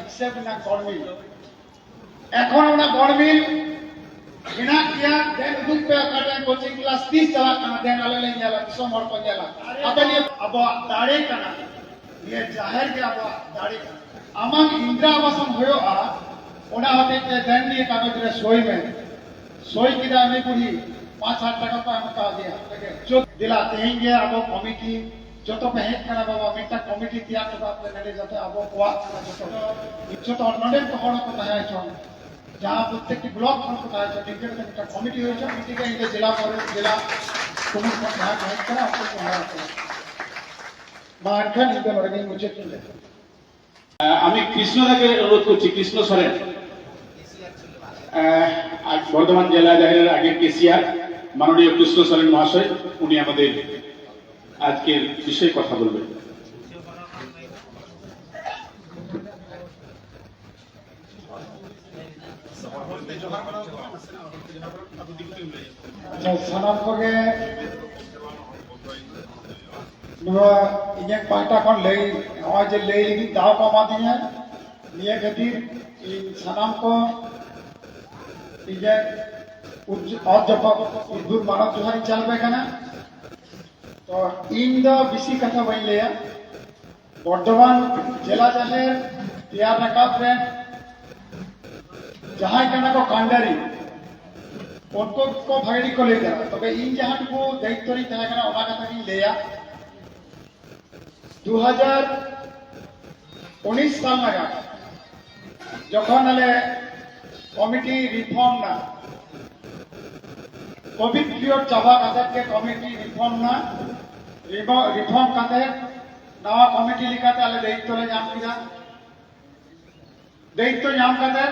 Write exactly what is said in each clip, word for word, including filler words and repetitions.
ᱦᱤᱥᱟᱹᱵ ᱨᱮᱱᱟᱜ ᱜᱚᱲᱢᱤᱞ, ᱮᱠᱷᱚᱱ ᱚᱱᱟ ᱜᱚᱲᱢᱤᱞ ᱢᱮᱱᱟᱜ ᱜᱮᱭᱟ᱾ ᱫᱮᱱ ᱩᱫᱩᱜ ᱯᱮ ᱚᱠᱟᱴᱟᱜ ᱠᱳᱪᱤᱝ ᱠᱞᱟᱥ ᱛᱤᱥ ᱪᱟᱞᱟᱜ ᱠᱟᱱᱟ, ᱫᱮᱱ ᱟᱞᱮ ᱞᱮ ᱧᱮᱞᱟ, ᱫᱤᱥᱚᱢ ᱦᱚᱲ ᱠᱚ ᱧᱮᱞᱟ᱾ ᱟᱯᱮ ᱱᱤᱭᱟᱹ ᱟᱵᱚᱣᱟᱜ ᱫᱟᱲᱮ ᱠᱟᱱᱟ, ᱱᱤᱭᱟᱹ ᱡᱟᱦᱮᱨ ᱜᱮ ᱟᱵᱚᱣᱟᱜ ᱫᱟᱲᱮ ᱠᱟᱱᱟ᱾ ᱟᱢᱟᱜ ᱤᱱᱫᱨᱟ ᱟᱵᱟᱥᱚᱱ ᱦᱩᱭᱩᱜᱼᱟ, ᱚᱱᱟ ᱦᱚᱛᱮᱡ ᱛᱮ ᱫᱮᱱ ᱱᱤᱭᱟᱹ ᱠᱟᱜᱚᱡᱽ ᱨᱮ ᱥᱳᱭ ᱢᱮ᱾ ᱥᱳᱭ ᱠᱮᱫᱟ ᱩᱱᱤ ᱵᱩᱲᱦᱤ, ᱯᱟᱸᱪ ᱦᱟᱡᱟᱨ ᱴᱟᱠᱟ ᱠᱚ ᱮᱢ ᱠᱟᱣᱫᱮᱭᱟ᱾ ᱪᱚ ᱫᱮᱞᱟ, ᱛᱮᱦᱮᱧ ᱜᱮ ᱟᱵᱚ ᱠᱚᱢᱤᱴᱤ ᱡᱚᱛᱚ ᱯᱮ ᱦᱮᱡ ᱠᱟᱱᱟ ᱵᱟᱵᱟ, ᱢᱤᱫᱴᱟᱝ ᱠᱚᱢᱤᱴᱤ ᱛᱮᱭᱟᱨ ᱦᱚᱴᱚ ᱠᱟᱜ ᱯᱮ ᱱᱚᱰᱮ, ᱡᱟᱛᱮ ᱟᱵᱚ ᱠᱚᱣᱟᱜ ᱠᱟᱱᱟ ᱡᱚᱛᱚ, ᱡᱚᱛᱚ ᱦᱚᱲ ᱱᱚᱰᱮᱱ ᱠᱚ ᱦᱚᱲ ᱦᱚᱸᱠᱚ ᱛᱟᱦᱮᱸ ᱦᱚᱪᱚ, ᱡᱟᱦᱟᱸ ᱯᱨᱚᱛᱮᱠᱴᱤ ᱵᱞᱚᱠ ᱠᱷᱚᱱ ᱠᱚ ᱛᱟᱦᱮᱸ ᱦᱚᱪᱚ, ᱱᱤᱝᱠᱟᱹ ᱠᱟᱛᱮ ᱢᱤᱫᱴᱟᱝ ᱠᱚᱢᱤᱴᱤ ᱦᱩᱭ ᱦᱚᱪᱚ, ᱢᱤᱫᱴᱤᱡ ᱜᱮ ᱤᱧ ᱫᱚ ᱡᱮᱞᱟ ᱯᱚᱨᱤ-, ᱡᱮᱞᱟ ᱠᱩᱢᱩᱴ ᱠᱷᱚᱱ ᱡᱟᱦᱟᱸ ᱠᱚ ᱦᱮᱡ ᱠᱟᱱᱟ ᱩᱱᱠᱩ ᱠᱚ ᱦᱚᱦᱚ ᱟᱠᱚᱣᱟ᱾ ᱢᱟ ᱮᱱᱠᱷᱟᱱ ᱤᱧ ᱫᱚ ᱱᱚᱰᱮ ᱜᱤᱧ ᱢᱩᱪᱟᱹᱫ ᱠᱮᱫᱟ᱾ আহ, আমি কৃষ্ণদাকে অনুরোধ করছি, কৃষ্ণ সরেন, আহ, আজ বর্ধমান জেলা জাহেরের আগের কেসিআর, মাননীয় কৃষ্ণ সরেন মহাশয়, উনি আমাদের আজকের বিষয়ে কথা বলবেন। ᱟᱪᱪᱷᱟ, ᱥᱟᱱᱟᱢ ᱠᱚᱜᱮ ᱱᱚᱣᱟ ᱤᱧᱟᱹᱜ ᱯᱟᱦᱴᱟ ᱠᱷᱚᱱ ᱞᱟᱹᱭ, ᱱᱚᱜᱼᱚᱭ ᱡᱮ ᱞᱟᱹᱭ ᱞᱟᱹᱜᱤᱫ ᱫᱟᱣ ᱠᱚ ᱮᱢᱟᱫᱤᱧᱟ, ᱱᱤᱭᱟᱹ ᱠᱷᱟᱹᱛᱤᱨ ᱤᱧ ᱥᱟᱱᱟᱢ ᱠᱚ ᱤᱧᱟᱹᱜ ᱩᱫ-, ᱚᱛ ᱡᱟᱯᱟᱜ ᱩᱫᱽᱫᱩᱨ ᱢᱟᱱᱚᱛ ᱡᱚᱦᱟᱨ ᱤᱧ ᱪᱟᱞ ᱟᱯᱮ ᱠᱟᱱᱟ᱾ ᱛᱚ ᱤᱧ ᱫᱚ ᱵᱮᱥᱤ ᱠᱟᱛᱷᱟ ᱵᱟᱹᱧ ᱞᱟᱹᱭᱟ᱾ ᱵᱚᱨᱫᱷᱚᱢᱟᱱ ᱡᱮᱞᱟ ᱡᱟᱦᱮᱨ ᱛᱮᱭᱟᱨ ᱨᱟᱠᱟᱵ ᱨᱮᱱ ᱡᱟᱦᱟᱸᱭ ᱠᱟᱱᱟ ᱠᱚ ᱠᱟᱱᱰᱟᱨᱤ, ᱩᱱᱠᱩ ᱠᱚ ᱵᱷᱟᱜᱮ ᱴᱷᱤᱠ ᱠᱚ ᱞᱟᱹᱭ ᱫᱟᱲᱮᱭᱟᱜᱼᱟ᱾ ᱛᱚᱵᱮ ᱤᱧ ᱡᱟᱦᱟᱸ ᱴᱩᱠᱩ ᱫᱟᱭᱤᱛᱛᱚ ᱨᱤᱧ ᱛᱟᱦᱮᱸ ᱠᱟᱱᱟ, ᱚᱱᱟ ᱠᱟᱛᱷᱟ ᱜᱤᱧ ᱞᱟᱹᱭᱟ᱾ ᱫᱩ ᱦᱟᱡᱟᱨ ᱩᱱᱤᱥ ᱥᱟᱞ ᱱᱟᱜᱟᱫ ᱡᱚᱠᱷᱚᱱ ᱟᱞᱮ ᱠᱚᱢᱤᱴᱤ ᱨᱤᱯᱷᱚᱨᱢ ᱱᱟ, ᱠᱳᱵᱷᱤᱰ ᱯᱤᱨᱤᱭᱚᱰ ᱪᱟᱵᱟ ᱠᱟᱛᱮ ᱜᱮ ᱠᱚᱢᱤᱴᱤ ᱨᱤᱯᱷᱚᱨᱢ ᱱᱟ᱾ ᱨᱤᱵᱚ-, ᱨᱤᱯᱷᱚᱨᱢ ᱠᱟᱛᱮ ᱱᱟᱣᱟ ᱠᱚᱢᱤᱴᱤ ᱞᱮᱠᱟᱛᱮ ᱟᱞᱮ ᱫᱟᱭᱤᱛᱛᱚ ᱞᱮ ᱧᱟᱢ ᱠᱮᱫᱟ᱾ ᱫᱟᱭᱤᱛᱛᱚ ᱧᱟᱢ ᱠᱟᱛᱮ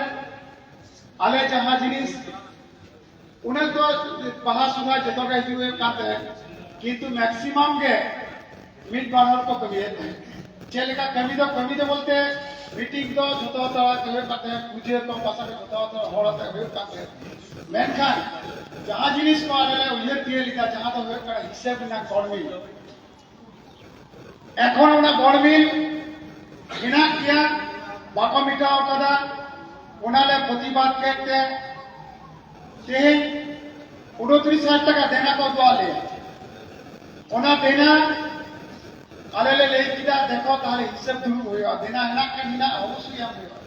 ᱟᱞᱮ ᱡᱟᱦᱟᱸ ᱡᱤᱱᱤᱥ ᱩᱱᱟᱹᱜ ᱫᱚ ᱵᱟᱦᱟ ᱥᱚᱦᱨᱟᱭ ᱡᱚᱛᱚ ᱜᱮ ᱦᱤᱡᱩᱜ ᱦᱩᱭᱩᱜ ᱠᱟᱱ ᱛᱟᱦᱮᱸᱫ, ᱠᱤᱱᱛᱩ ᱢᱮᱠᱥᱤᱢᱟᱢ ᱜᱮ ᱢᱤᱫ ᱵᱟᱨ ᱦᱚᱲ ᱠᱚ ᱠᱟᱹᱢᱤᱭᱮᱫ ᱛᱟᱦᱮᱸᱫ᱾ ᱪᱮᱫ ᱞᱮᱠᱟ ᱠᱟᱹᱢᱤ ᱫᱚ, ᱠᱟᱹᱢᱤ ᱫᱚ ᱵᱚᱞᱛᱮ ᱢᱤᱴᱤᱝ ᱫᱚ ᱡᱚᱛᱚ ᱦᱚᱲ ᱛᱟᱞᱟ ᱛᱮ ᱦᱩᱭᱩᱜ ᱠᱟᱱ ᱛᱟᱦᱮᱸᱫ, ᱯᱩᱡᱟᱹ ᱠᱚ ᱯᱟᱥᱟ ᱠᱚ ᱡᱚᱛᱚ ᱦᱚᱲ ᱛᱮ ᱦᱩᱭᱩᱜ ᱠᱟᱱ ᱛᱟᱦᱮᱸᱫ᱾ ᱢᱮᱱᱠᱷᱟᱱ ᱡᱟᱦᱟᱸ ᱡᱤᱱᱤᱥ ᱠᱚ ᱟᱞᱮ ᱞᱮ ᱩᱭᱦᱟᱹᱨ ᱛᱤᱭᱳᱜ ᱞᱮᱫᱟ, ᱡᱟᱦᱟᱸ ᱫᱚ ᱦᱩᱭᱩᱜ ᱠᱟᱱᱟ ᱦᱤᱥᱟᱹᱵ ᱨᱮᱱᱟᱜ ᱜᱚᱲᱢᱤᱞ, ᱮᱠᱷᱚᱱ ᱚᱱᱟ ᱜᱚᱲᱢᱤᱞ ᱢᱮᱱᱟᱜ ᱜᱮᱭᱟ᱾ ᱵᱟᱠᱚ ᱢᱮᱴᱟᱣ ᱠᱟᱫᱟ᱾ ᱚᱱᱟ ᱞᱮ ᱯᱨᱚᱛᱤᱵᱟᱫ ᱠᱮᱫ ᱛᱮ ᱛᱮᱦᱮᱧ ᱩᱱᱛᱨᱤᱥ ᱦᱟᱡᱟᱨ ᱴᱟᱠᱟ ᱫᱮᱱᱟ ᱠᱚ ᱩᱫᱩᱜ ᱟᱫ ᱞᱮᱭᱟ᱾ ᱚᱱᱟ ᱫᱮᱱᱟ ᱟᱞᱮ ᱞᱮ ᱞᱟᱹᱭ ᱠᱮᱫᱟ, ᱫᱮᱠᱷᱚ ᱛᱟᱦᱞᱮ ᱦᱤᱥᱟᱹᱵ ᱫᱩᱲᱩᱵ ᱦᱩᱭᱩᱜᱼᱟ, ᱫᱮᱱᱟ ᱦᱮᱱᱟᱜ ᱠᱷᱟᱱ ᱦᱮᱱᱟᱜ, ᱚᱵᱚᱥᱥᱳᱭ ᱮᱢ ᱦᱩᱭᱩᱜᱼᱟ᱾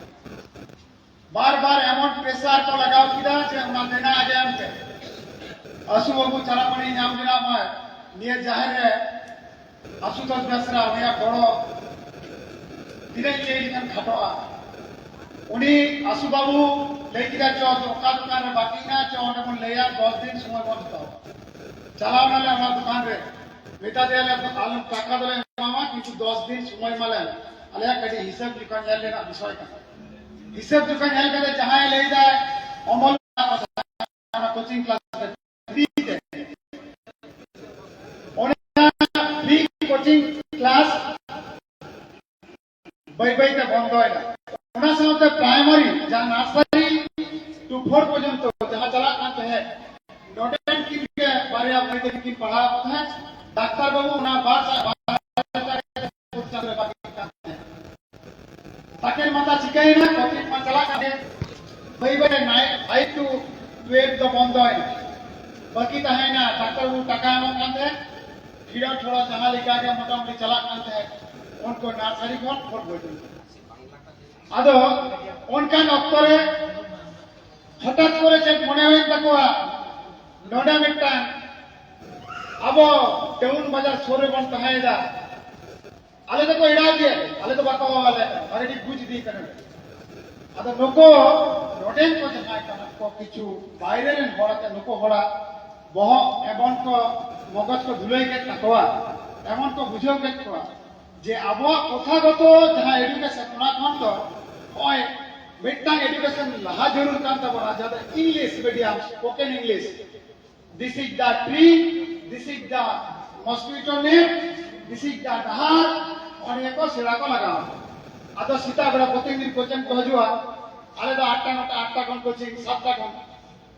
ᱵᱟᱨ ᱵᱟᱨ ᱮᱢᱚᱱ ᱯᱨᱮᱥᱟᱨ ᱠᱚ ᱞᱟᱜᱟᱣ ᱠᱮᱫᱟ ᱡᱮ ᱚᱱᱟ ᱫᱮᱱᱟ ᱟᱜᱮ ᱮᱢ ᱯᱮ᱾ ᱟᱥᱩ ᱵᱟᱹᱵᱩ ᱪᱟᱞᱟᱣ ᱢᱟᱱᱮ ᱧᱟᱢ ᱠᱮᱫᱟ, ᱢᱟ ᱱᱤᱭᱟᱹ ᱡᱟᱦᱮᱨ ᱨᱮ ᱟᱥᱩᱛᱳᱥ ᱵᱮᱥᱨᱟ ᱩᱱᱤᱭᱟᱜ ᱜᱚᱲᱚ ᱛᱤᱱᱟᱹᱜ ᱤᱧ ᱞᱟᱹᱭ ᱞᱮᱠᱷᱟᱱ ᱠᱷᱟᱴᱚᱜᱼᱟ᱾ ᱩᱱᱤ ᱟᱥᱩ ᱵᱟᱹᱵᱩ ᱞᱟᱹᱭ ᱠᱮᱫᱟ, ᱪᱚ ᱚᱠᱟ ᱫᱚᱠᱟᱱ ᱨᱮ ᱵᱟᱹᱠᱤ ᱢᱮᱱᱟᱜᱼᱟ, ᱪᱚ ᱚᱸᱰᱮ ᱵᱚᱱ ᱞᱟᱹᱭᱟ, ᱫᱚᱥ ᱫᱤᱱ ᱥᱚᱢᱚᱭ ᱵᱚᱱ ᱦᱟᱛᱟᱣᱟ᱾ ᱪᱟᱞᱟᱣ ᱱᱟᱞᱮ ᱚᱱᱟ ᱫᱚᱠᱟᱱ ᱨᱮ, ᱢᱮᱛᱟ ᱫᱮᱭᱟᱞᱮ, ᱟᱞᱮ ᱴᱟᱠᱟ ᱫᱚᱞᱮ ᱮᱢᱟᱢᱟ, ᱠᱤᱱᱛᱩ ᱫᱚᱥ ᱫᱤᱱ ᱥᱚᱢᱚᱭ ᱮᱢᱟᱞᱮᱢ᱾ ᱟᱞᱮᱭᱟᱜ ᱠᱟᱹᱴᱤᱡ ᱦᱤᱥᱟᱹᱵ ᱞᱮᱠᱟ ᱧᱮᱞ ᱨᱮᱱᱟᱜ ᱵᱤᱥᱚᱭ ᱠᱟᱱᱟ᱾ ᱦᱤᱥᱟᱹᱵ ᱡᱚᱠᱷᱚᱱ ᱧᱮᱞ ᱠᱟᱛᱮ ᱡᱟᱦᱟᱸᱭ ᱞᱟᱹᱭ ᱫᱟᱭ ᱚᱢᱚᱞ ᱚᱱᱟ ᱠᱳᱪᱤᱝ ᱠᱞᱟᱥ ᱨᱮ ᱯᱷᱨᱤ ᱛᱮ, ᱚᱱᱟ ᱯᱷᱨᱤ ᱠᱳᱪᱤᱝ ᱠᱞᱟᱥ ᱵᱟᱹᱭ ᱵᱟᱹᱭ ᱛᱮ ᱵᱚᱱᱫᱚᱭᱮᱱᱟ᱾ ᱚᱱᱟ ᱥᱟᱶᱛᱮ ᱯᱨᱟᱭᱢᱟᱨᱤ, ᱡᱟᱦᱟᱸ ᱱᱟᱨᱥᱟᱨᱤ ᱴᱩ ᱯᱷᱳᱨ ᱯᱚᱨᱡᱚᱱᱛᱚ ᱡᱟᱦᱟᱸ ᱪᱟᱞᱟᱜ ᱠᱟᱱ ᱛᱟᱦᱮᱸᱫ, ᱱᱚᱰᱮᱱ ᱠᱤᱱ ᱜᱮ ᱵᱟᱨᱭᱟ ᱢᱟᱹᱭ ᱛᱟᱹᱠᱤᱱ ᱠᱤᱱ ᱯᱟᱲᱦᱟᱣ ᱠᱚ ᱛᱟᱦᱮᱸᱫ᱾ ᱰᱟᱠᱛᱟᱨ ᱵᱟᱹᱵᱩ ᱚᱱᱟ ᱵᱟᱨ ᱥᱟ-, ᱵᱟᱨ ᱥᱟ-, ᱛᱟᱹᱠᱤᱱ ᱢᱟᱛᱟ ᱪᱤᱠᱟᱹᱭᱮᱱᱟ, ᱠᱚᱪᱤᱝ ᱢᱟ ᱪᱟᱞᱟᱜ ᱠᱟᱱ ᱜᱮ᱾ ᱵᱟᱹᱭ ᱵᱟᱹᱭ ᱱᱟᱭᱤᱱ, ᱯᱷᱟᱭᱤᱵᱷ ᱴᱩ ᱴᱩᱭᱮᱞᱵᱷ ᱫᱚ ᱵᱚᱱᱫᱚᱭᱮᱱᱟ᱾ ᱵᱟᱹᱠᱤ ᱛᱟᱦᱮᱸᱭᱮᱱᱟ ᱰᱟᱠᱛᱟᱨ ᱵᱟᱹᱵᱩ ᱴᱟᱠᱟ ᱮᱢᱚᱜ ᱠᱟᱱ ᱛᱟᱦᱮᱸᱫ, ᱠᱷᱤᱲᱚ ᱴᱷᱚᱲᱚ ᱡᱟᱦᱟᱸ ᱞᱮᱠᱟ ᱜᱮ ᱢᱚᱴᱟᱢᱩᱴᱤ ᱪᱟᱞᱟᱜ ᱠᱟᱱ ᱛᱟᱦᱮᱸᱫ, ᱩᱱᱠᱩ ᱱᱟᱨᱥᱟᱨᱤ ᱠᱷᱚᱱ ᱯᱷᱳᱨ ᱯᱚᱨᱡᱚᱱᱛᱚ᱾ ᱟᱫᱚ ᱚᱱᱠᱟᱱ ᱚᱠᱛᱚ ᱨᱮ ᱦᱚᱴᱟᱛ ᱠᱚᱨᱮ ᱪᱮᱫ ᱢᱚᱱᱮ ᱦᱩᱭᱮᱱ ᱛᱟᱠᱚᱣᱟ, ᱱᱚᱰᱮ ᱢᱤᱫᱴᱟᱝ ᱟᱵᱚ ᱴᱟᱣᱩᱱ ᱵᱟᱡᱟᱨ ᱥᱩᱨ ᱨᱮᱵᱚᱱ ᱛᱟᱦᱮᱸᱭᱮᱫᱟ, ᱟᱞᱮ ᱫᱚᱠᱚ ᱮᱲᱟᱣ ᱜᱮᱭᱟ, ᱟᱞᱮ ᱫᱚ ᱵᱟᱠᱚ ᱦᱚᱦᱚ ᱟᱞᱮ ᱠᱟᱱᱟ, ᱵᱷᱟᱜᱮ ᱴᱷᱤᱠ ᱵᱩᱡᱽ ᱤᱫᱤ ᱠᱟᱱᱟ᱾ ᱟᱫᱚ ᱱᱩᱠᱩ ᱱᱚᱰᱮᱱ ᱠᱚ ᱡᱟᱦᱟᱸᱭ ᱠᱟᱱᱟ ᱠᱚ, ᱠᱤᱪᱷᱩ ᱵᱟᱭᱨᱮ ᱨᱮᱱ ᱦᱚᱲ ᱟᱛᱮ ᱱᱩᱠᱩ ᱦᱚᱲᱟᱜ ᱵᱚᱦᱚᱜ ᱮᱢᱚᱱ ᱠᱚ ᱢᱚᱜᱚᱡ ᱠᱚ ᱫᱷᱩᱞᱟᱹᱭ ᱠᱮᱫ ᱛᱟᱠᱚᱣᱟ, ᱮᱢᱚᱱ ᱠᱚ ᱵᱩᱡᱷᱟᱹᱣ ᱠᱮᱫ ᱠᱚᱣᱟ ᱡᱮ ᱟᱵᱚᱣᱟᱜ ᱯᱨᱚᱛᱷᱟᱜᱚᱛᱚ ᱡᱟᱦᱟᱸ ᱮᱰᱩᱠᱮᱥᱚᱱ, ᱚᱱᱟ ᱠᱷᱚᱱ ᱫᱚ ᱱᱚᱜᱼᱚᱭ ᱢᱤᱫᱴᱟᱝ ᱮᱰᱩᱠᱮᱥᱚᱱ ᱞᱟᱦᱟ ᱡᱟᱹᱨᱩᱲ ᱠᱟᱱ ᱛᱟᱵᱚᱱᱟ, ᱡᱟᱦᱟᱸ ᱫᱚ English medium, spoken English. This is the tree, this is the mosquito net, this is the ᱰᱟᱦᱟᱨ, ᱚᱱᱟ ᱠᱚ ᱥᱮᱬᱟ ᱠᱚ ᱞᱟᱜᱟᱣᱟ᱾ ᱟᱫᱚ ᱥᱮᱛᱟᱜ ᱵᱮᱲᱟ ᱯᱨᱚᱛᱤᱫᱤᱱ ᱠᱳᱪᱤᱝ ᱠᱚ ᱦᱤᱡᱩᱜᱼᱟ, ᱟᱞᱮ ᱫᱚ ᱟᱴᱴᱟ ᱱᱚᱴᱟ, ᱟᱴᱴᱟ ᱠᱷᱚᱱ ᱠᱳᱪᱤᱝ, ᱥᱟᱛᱴᱟ ᱠᱷᱚᱱ᱾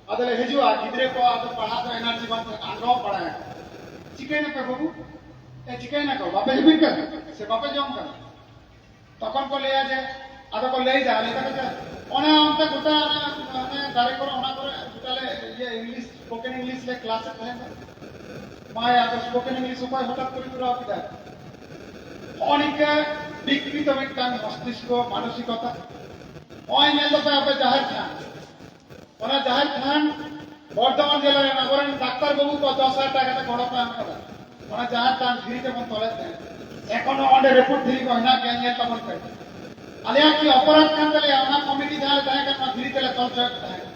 ᱟᱫᱚ ᱞᱮ ᱦᱤᱡᱩᱜᱼᱟ, ᱜᱤᱫᱽᱨᱟᱹ ᱠᱚ ᱟᱫᱚ ᱯᱟᱲᱦᱟᱜ ᱫᱚ ᱮᱱᱟᱨᱡᱤ ᱵᱟᱝ ᱛᱟᱦᱮᱸ ᱠᱟᱱᱟ, ᱟᱸᱜᱟᱣ ᱯᱟᱲᱟᱭᱟ᱾ ᱪᱤᱠᱟᱹᱭᱱᱟᱯᱮ ᱵᱟᱹᱵᱩ? ᱮ, ᱪᱤᱠᱟᱹᱭᱱᱟᱠᱚ? ᱵᱟᱯᱮ ᱦᱤᱡᱩᱜ ᱠᱟᱱᱟ? ᱥᱮ ᱵᱟᱯᱮ ᱡᱚᱢ ᱠᱟᱱᱟ? ᱛᱚᱠᱷᱚᱱ ᱠᱚ ᱞᱟᱹᱭᱟ ᱡᱮ, ᱟᱫᱚ ᱠᱚ ᱞᱟᱹᱭ ᱫᱟ, ᱞᱟᱹᱭ ᱫᱟᱠᱚ ᱡᱮ ᱚᱱᱮ ᱚᱱᱛᱮ ᱜᱚᱴᱟ ᱚᱱᱮ, ᱚᱱᱮ ᱫᱟᱨᱮ ᱠᱚᱨᱮ, ᱚᱱᱟ ᱠᱚᱨᱮ ᱜᱚᱴᱟ ᱞᱮ ᱤᱭᱟᱹ ᱤᱝᱞᱤᱥ, ᱥᱯᱳᱠᱮᱱ ᱤᱝᱞᱤᱥ ᱞᱮ ᱠᱞᱟᱥ ᱮᱫ ᱛᱟᱦᱮᱸᱫ᱾ ᱢᱟᱭᱟ ᱫᱚ ᱥᱯᱳᱠᱮᱱ ᱤᱝᱞᱤᱥ ᱚᱠᱚᱭ ᱦᱚᱴᱟᱛ ᱠᱚᱨᱮ ᱠᱚᱨᱟᱣ ᱠᱮᱫᱟ? ᱦᱚᱸᱜᱼᱚ ᱱᱤᱝᱠᱟᱹ ᱵᱤᱠᱨᱤᱛᱚ ᱢᱤᱫᱴᱟᱝ ᱢᱚᱥᱛᱤᱥᱠᱚ, ᱢᱟᱱᱚᱥᱤᱠᱚᱛᱟ᱾ ᱱᱚᱜᱼᱚᱭ ᱧᱮᱞ ᱫᱟᱯᱮ ᱟᱯᱮ ᱡᱟᱦᱮᱨ ᱛᱷᱟᱱ, ᱚᱱᱟ ᱡᱟᱦᱮᱨ ᱛᱷᱟᱱ ᱵᱚᱨᱫᱷᱚᱢᱟᱱ ᱡᱮᱞᱟ ᱨᱮᱱ ᱟᱵᱚᱨᱮᱱ ᱰᱟᱠᱛᱟᱨ ᱵᱟᱹᱵᱩ ᱠᱚ ᱫᱚᱥ ᱦᱟᱡᱟᱨ ᱴᱟᱠᱟ ᱠᱟᱛᱮ ᱜᱚᱲᱚ ᱠᱚ ᱮᱢ ᱠᱟᱫᱟ᱾ ᱚᱱᱟ ᱡᱟᱦᱮᱨ ᱛᱷᱟᱱ ᱫᱷᱤᱨᱤ ᱛᱮᱵᱚᱱ ᱛᱚᱞᱮᱫ ᱛᱟᱦᱮᱸᱫ, ᱮᱠᱷᱚᱱᱳ ᱚᱸᱰᱮ ᱨᱟᱹᱯᱩᱫ ᱫᱷᱤᱨᱤ ᱠᱚ ᱦᱮᱱᱟᱜ ᱜᱮᱭᱟ, ᱧᱮᱞ ᱛᱟᱵᱚᱱ ᱯᱮ᱾ ᱟᱞᱮᱭᱟᱜ ᱠᱤ ᱚᱯᱚᱨᱟᱫᱷ ᱠᱟᱱ ᱛᱟᱞᱮᱭᱟ? ᱚᱱᱟ ᱠᱚᱢᱤᱴᱤ ᱡᱟᱦᱟᱸ ᱨᱮ ᱛᱟᱦᱮᱸ ᱠᱟᱱᱟ, ᱚᱱᱟ ᱫᱷᱤᱨᱤ ᱛᱮᱞᱮ ᱛᱚᱞ ᱦᱚᱪᱚᱭᱮᱫ ᱛᱟᱦᱮᱸᱫ᱾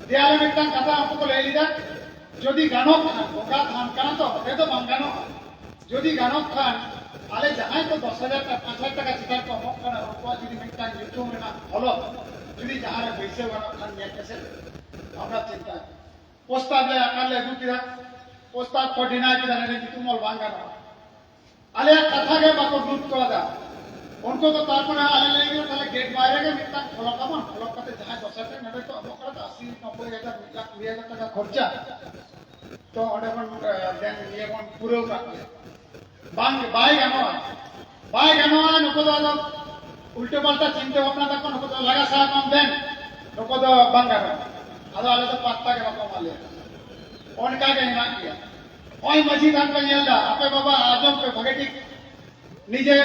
ᱫᱮᱭᱟᱞᱮ ᱢᱤᱫᱴᱟᱝ ᱠᱟᱛᱷᱟ ᱩᱱᱠᱩ ᱠᱚ ᱞᱟᱹᱭ ᱞᱮᱫᱟ, ᱡᱩᱫᱤ ᱜᱟᱱᱚᱜ ᱠᱷᱟᱱ, ᱵᱚᱸᱜᱟ ᱛᱷᱟᱱ ᱠᱟᱱᱟ ᱛᱚ, ᱚᱸᱰᱮ ᱫᱚ ᱵᱟᱝ ᱜᱟᱱᱚᱜᱼᱟ᱾ ᱡᱩᱫᱤ ᱜᱟᱱᱚᱜ ᱠᱷᱟᱱ, ᱟᱞᱮ ᱡᱟᱦᱟᱸᱭ ᱠᱚ ᱫᱚᱥ ᱦᱟᱡᱟᱨ ᱴᱟᱠᱟ, ᱯᱟᱸᱪ ᱦᱟᱡᱟᱨ ᱴᱟᱠᱟ ᱪᱮᱛᱟᱱ ᱠᱚ ᱮᱢᱚᱜ ᱠᱟᱱᱟ, ᱩᱱᱠᱩᱣᱟᱜ ᱡᱩᱫᱤ ᱢᱤᱫᱴᱟᱝ ᱧᱩᱛᱩᱢ ᱨᱮᱱᱟᱜ ᱯᱷᱚᱞᱚᱠ ᱡᱩᱫᱤ ᱡᱟᱦᱟᱸ ᱨᱮ ᱵᱟᱹᱭᱥᱟᱹᱣ ᱜᱟᱱᱚᱜ ᱠᱷᱟᱱ, ᱧᱮᱞ ᱯᱮᱥᱮ, ᱟᱯᱱᱟᱨ ᱪᱤᱱᱛᱟ᱾ ᱯᱨᱚᱥᱛᱟᱵ ᱞᱮ ᱟᱠᱟᱨ ᱞᱮ ᱟᱹᱜᱩ ᱠᱮᱫᱟ, ᱯᱨᱚᱥᱛᱟᱵ ᱠᱚ ᱰᱤᱱᱟᱭ ᱠᱮᱫᱟ, ᱱᱚᱰᱮ ᱧᱩᱛᱩᱢ ᱚᱞ ᱵᱟᱝ ᱜᱟᱱᱚᱜᱼᱟ᱾ ᱟᱞᱮᱭᱟᱜ ᱠᱟᱛᱷᱟ ᱜᱮ ᱵᱟᱠᱚ ᱜᱩᱨᱩᱛᱛᱚ ᱟᱫᱟ᱾ ᱩᱱᱠᱩ ᱫᱚ ᱛᱟᱨᱯᱚᱨᱮ ᱟᱞᱮ ᱞᱮ ᱞᱟᱹᱭ ᱠᱮᱫᱟ, ᱛᱟᱦᱞᱮ ᱜᱮᱴ ᱵᱟᱭᱨᱮ ᱜᱮ ᱢᱤᱫᱴᱟᱝ ᱯᱷᱚᱞᱚᱠ ᱟᱵᱚᱱ, ᱯᱷᱚᱞᱚᱠ ᱠᱟᱛᱮ ᱡᱟᱦᱟᱸᱭ ᱫᱚᱥ ᱦᱟᱡᱟᱨ ᱴᱟᱠᱟ ᱱᱚᱰᱮ ᱠᱚ ᱮᱢᱚᱜ ᱠᱟᱱᱟ, ᱛᱚ ᱟᱥᱤ, ᱱᱚᱵᱵᱳᱭ ᱦᱟᱡᱟᱨ, ᱢᱤᱫ ᱞᱟᱠᱷ ᱠᱩᱲᱤ ᱦᱟᱡᱟᱨ ᱴᱟᱠᱟ ᱠᱷᱚᱨᱪᱟ, ᱛᱚ ᱚᱸᱰᱮ ᱵᱚᱱ, ᱮ, ᱫᱮᱱ ᱱᱤᱭᱟᱹ ᱵᱚᱱ ᱯᱩᱨᱟᱹᱣ ᱠᱟᱜ ᱜᱮ᱾ ᱵᱟᱝ, ᱵᱟᱭ ᱜᱟᱱᱚᱜᱼᱟ, ᱵᱟᱭ ᱜᱟᱱᱚᱜᱼᱟ᱾ ᱱᱩᱠᱩ ᱫᱚ ᱟᱫᱚ ᱩᱞᱴᱟᱹ ᱯᱟᱞᱴᱟ ᱪᱤᱱᱛᱟᱹ ᱵᱷᱟᱵᱽᱱᱟ ᱛᱟᱠᱚ, ᱱᱩᱠᱩ ᱫᱚ ᱞᱟᱜᱟ ᱥᱟᱦᱟ ᱠᱚᱢ ᱫᱮᱱ, ᱱᱩᱠᱩ ᱫᱚ ᱵᱟᱝ ᱜᱟᱱᱚᱜᱼᱟ᱾ ᱟᱫᱚ ᱟᱞᱮ ᱫᱚ ᱯᱟᱛᱛᱟ ᱜᱮ ᱵᱟᱠᱚ ᱮᱢᱟ ᱞᱮᱭᱟ᱾ ᱚᱱᱠᱟ ᱜᱮ ᱦᱮᱱᱟᱜ ᱜᱮᱭᱟ᱾ ᱱᱚᱜᱼᱚᱭ ᱢᱟᱹᱡᱷᱤ ᱛᱷᱟᱱ ᱯᱮ ᱧᱮᱞ ᱮᱫᱟ, ᱟᱯᱮ ᱵᱟᱵᱟ ᱟᱸᱡᱚᱢ ᱯᱮ ᱵᱷᱟᱜᱮ ᱴᱷᱤᱠ, ᱱᱤᱡᱮ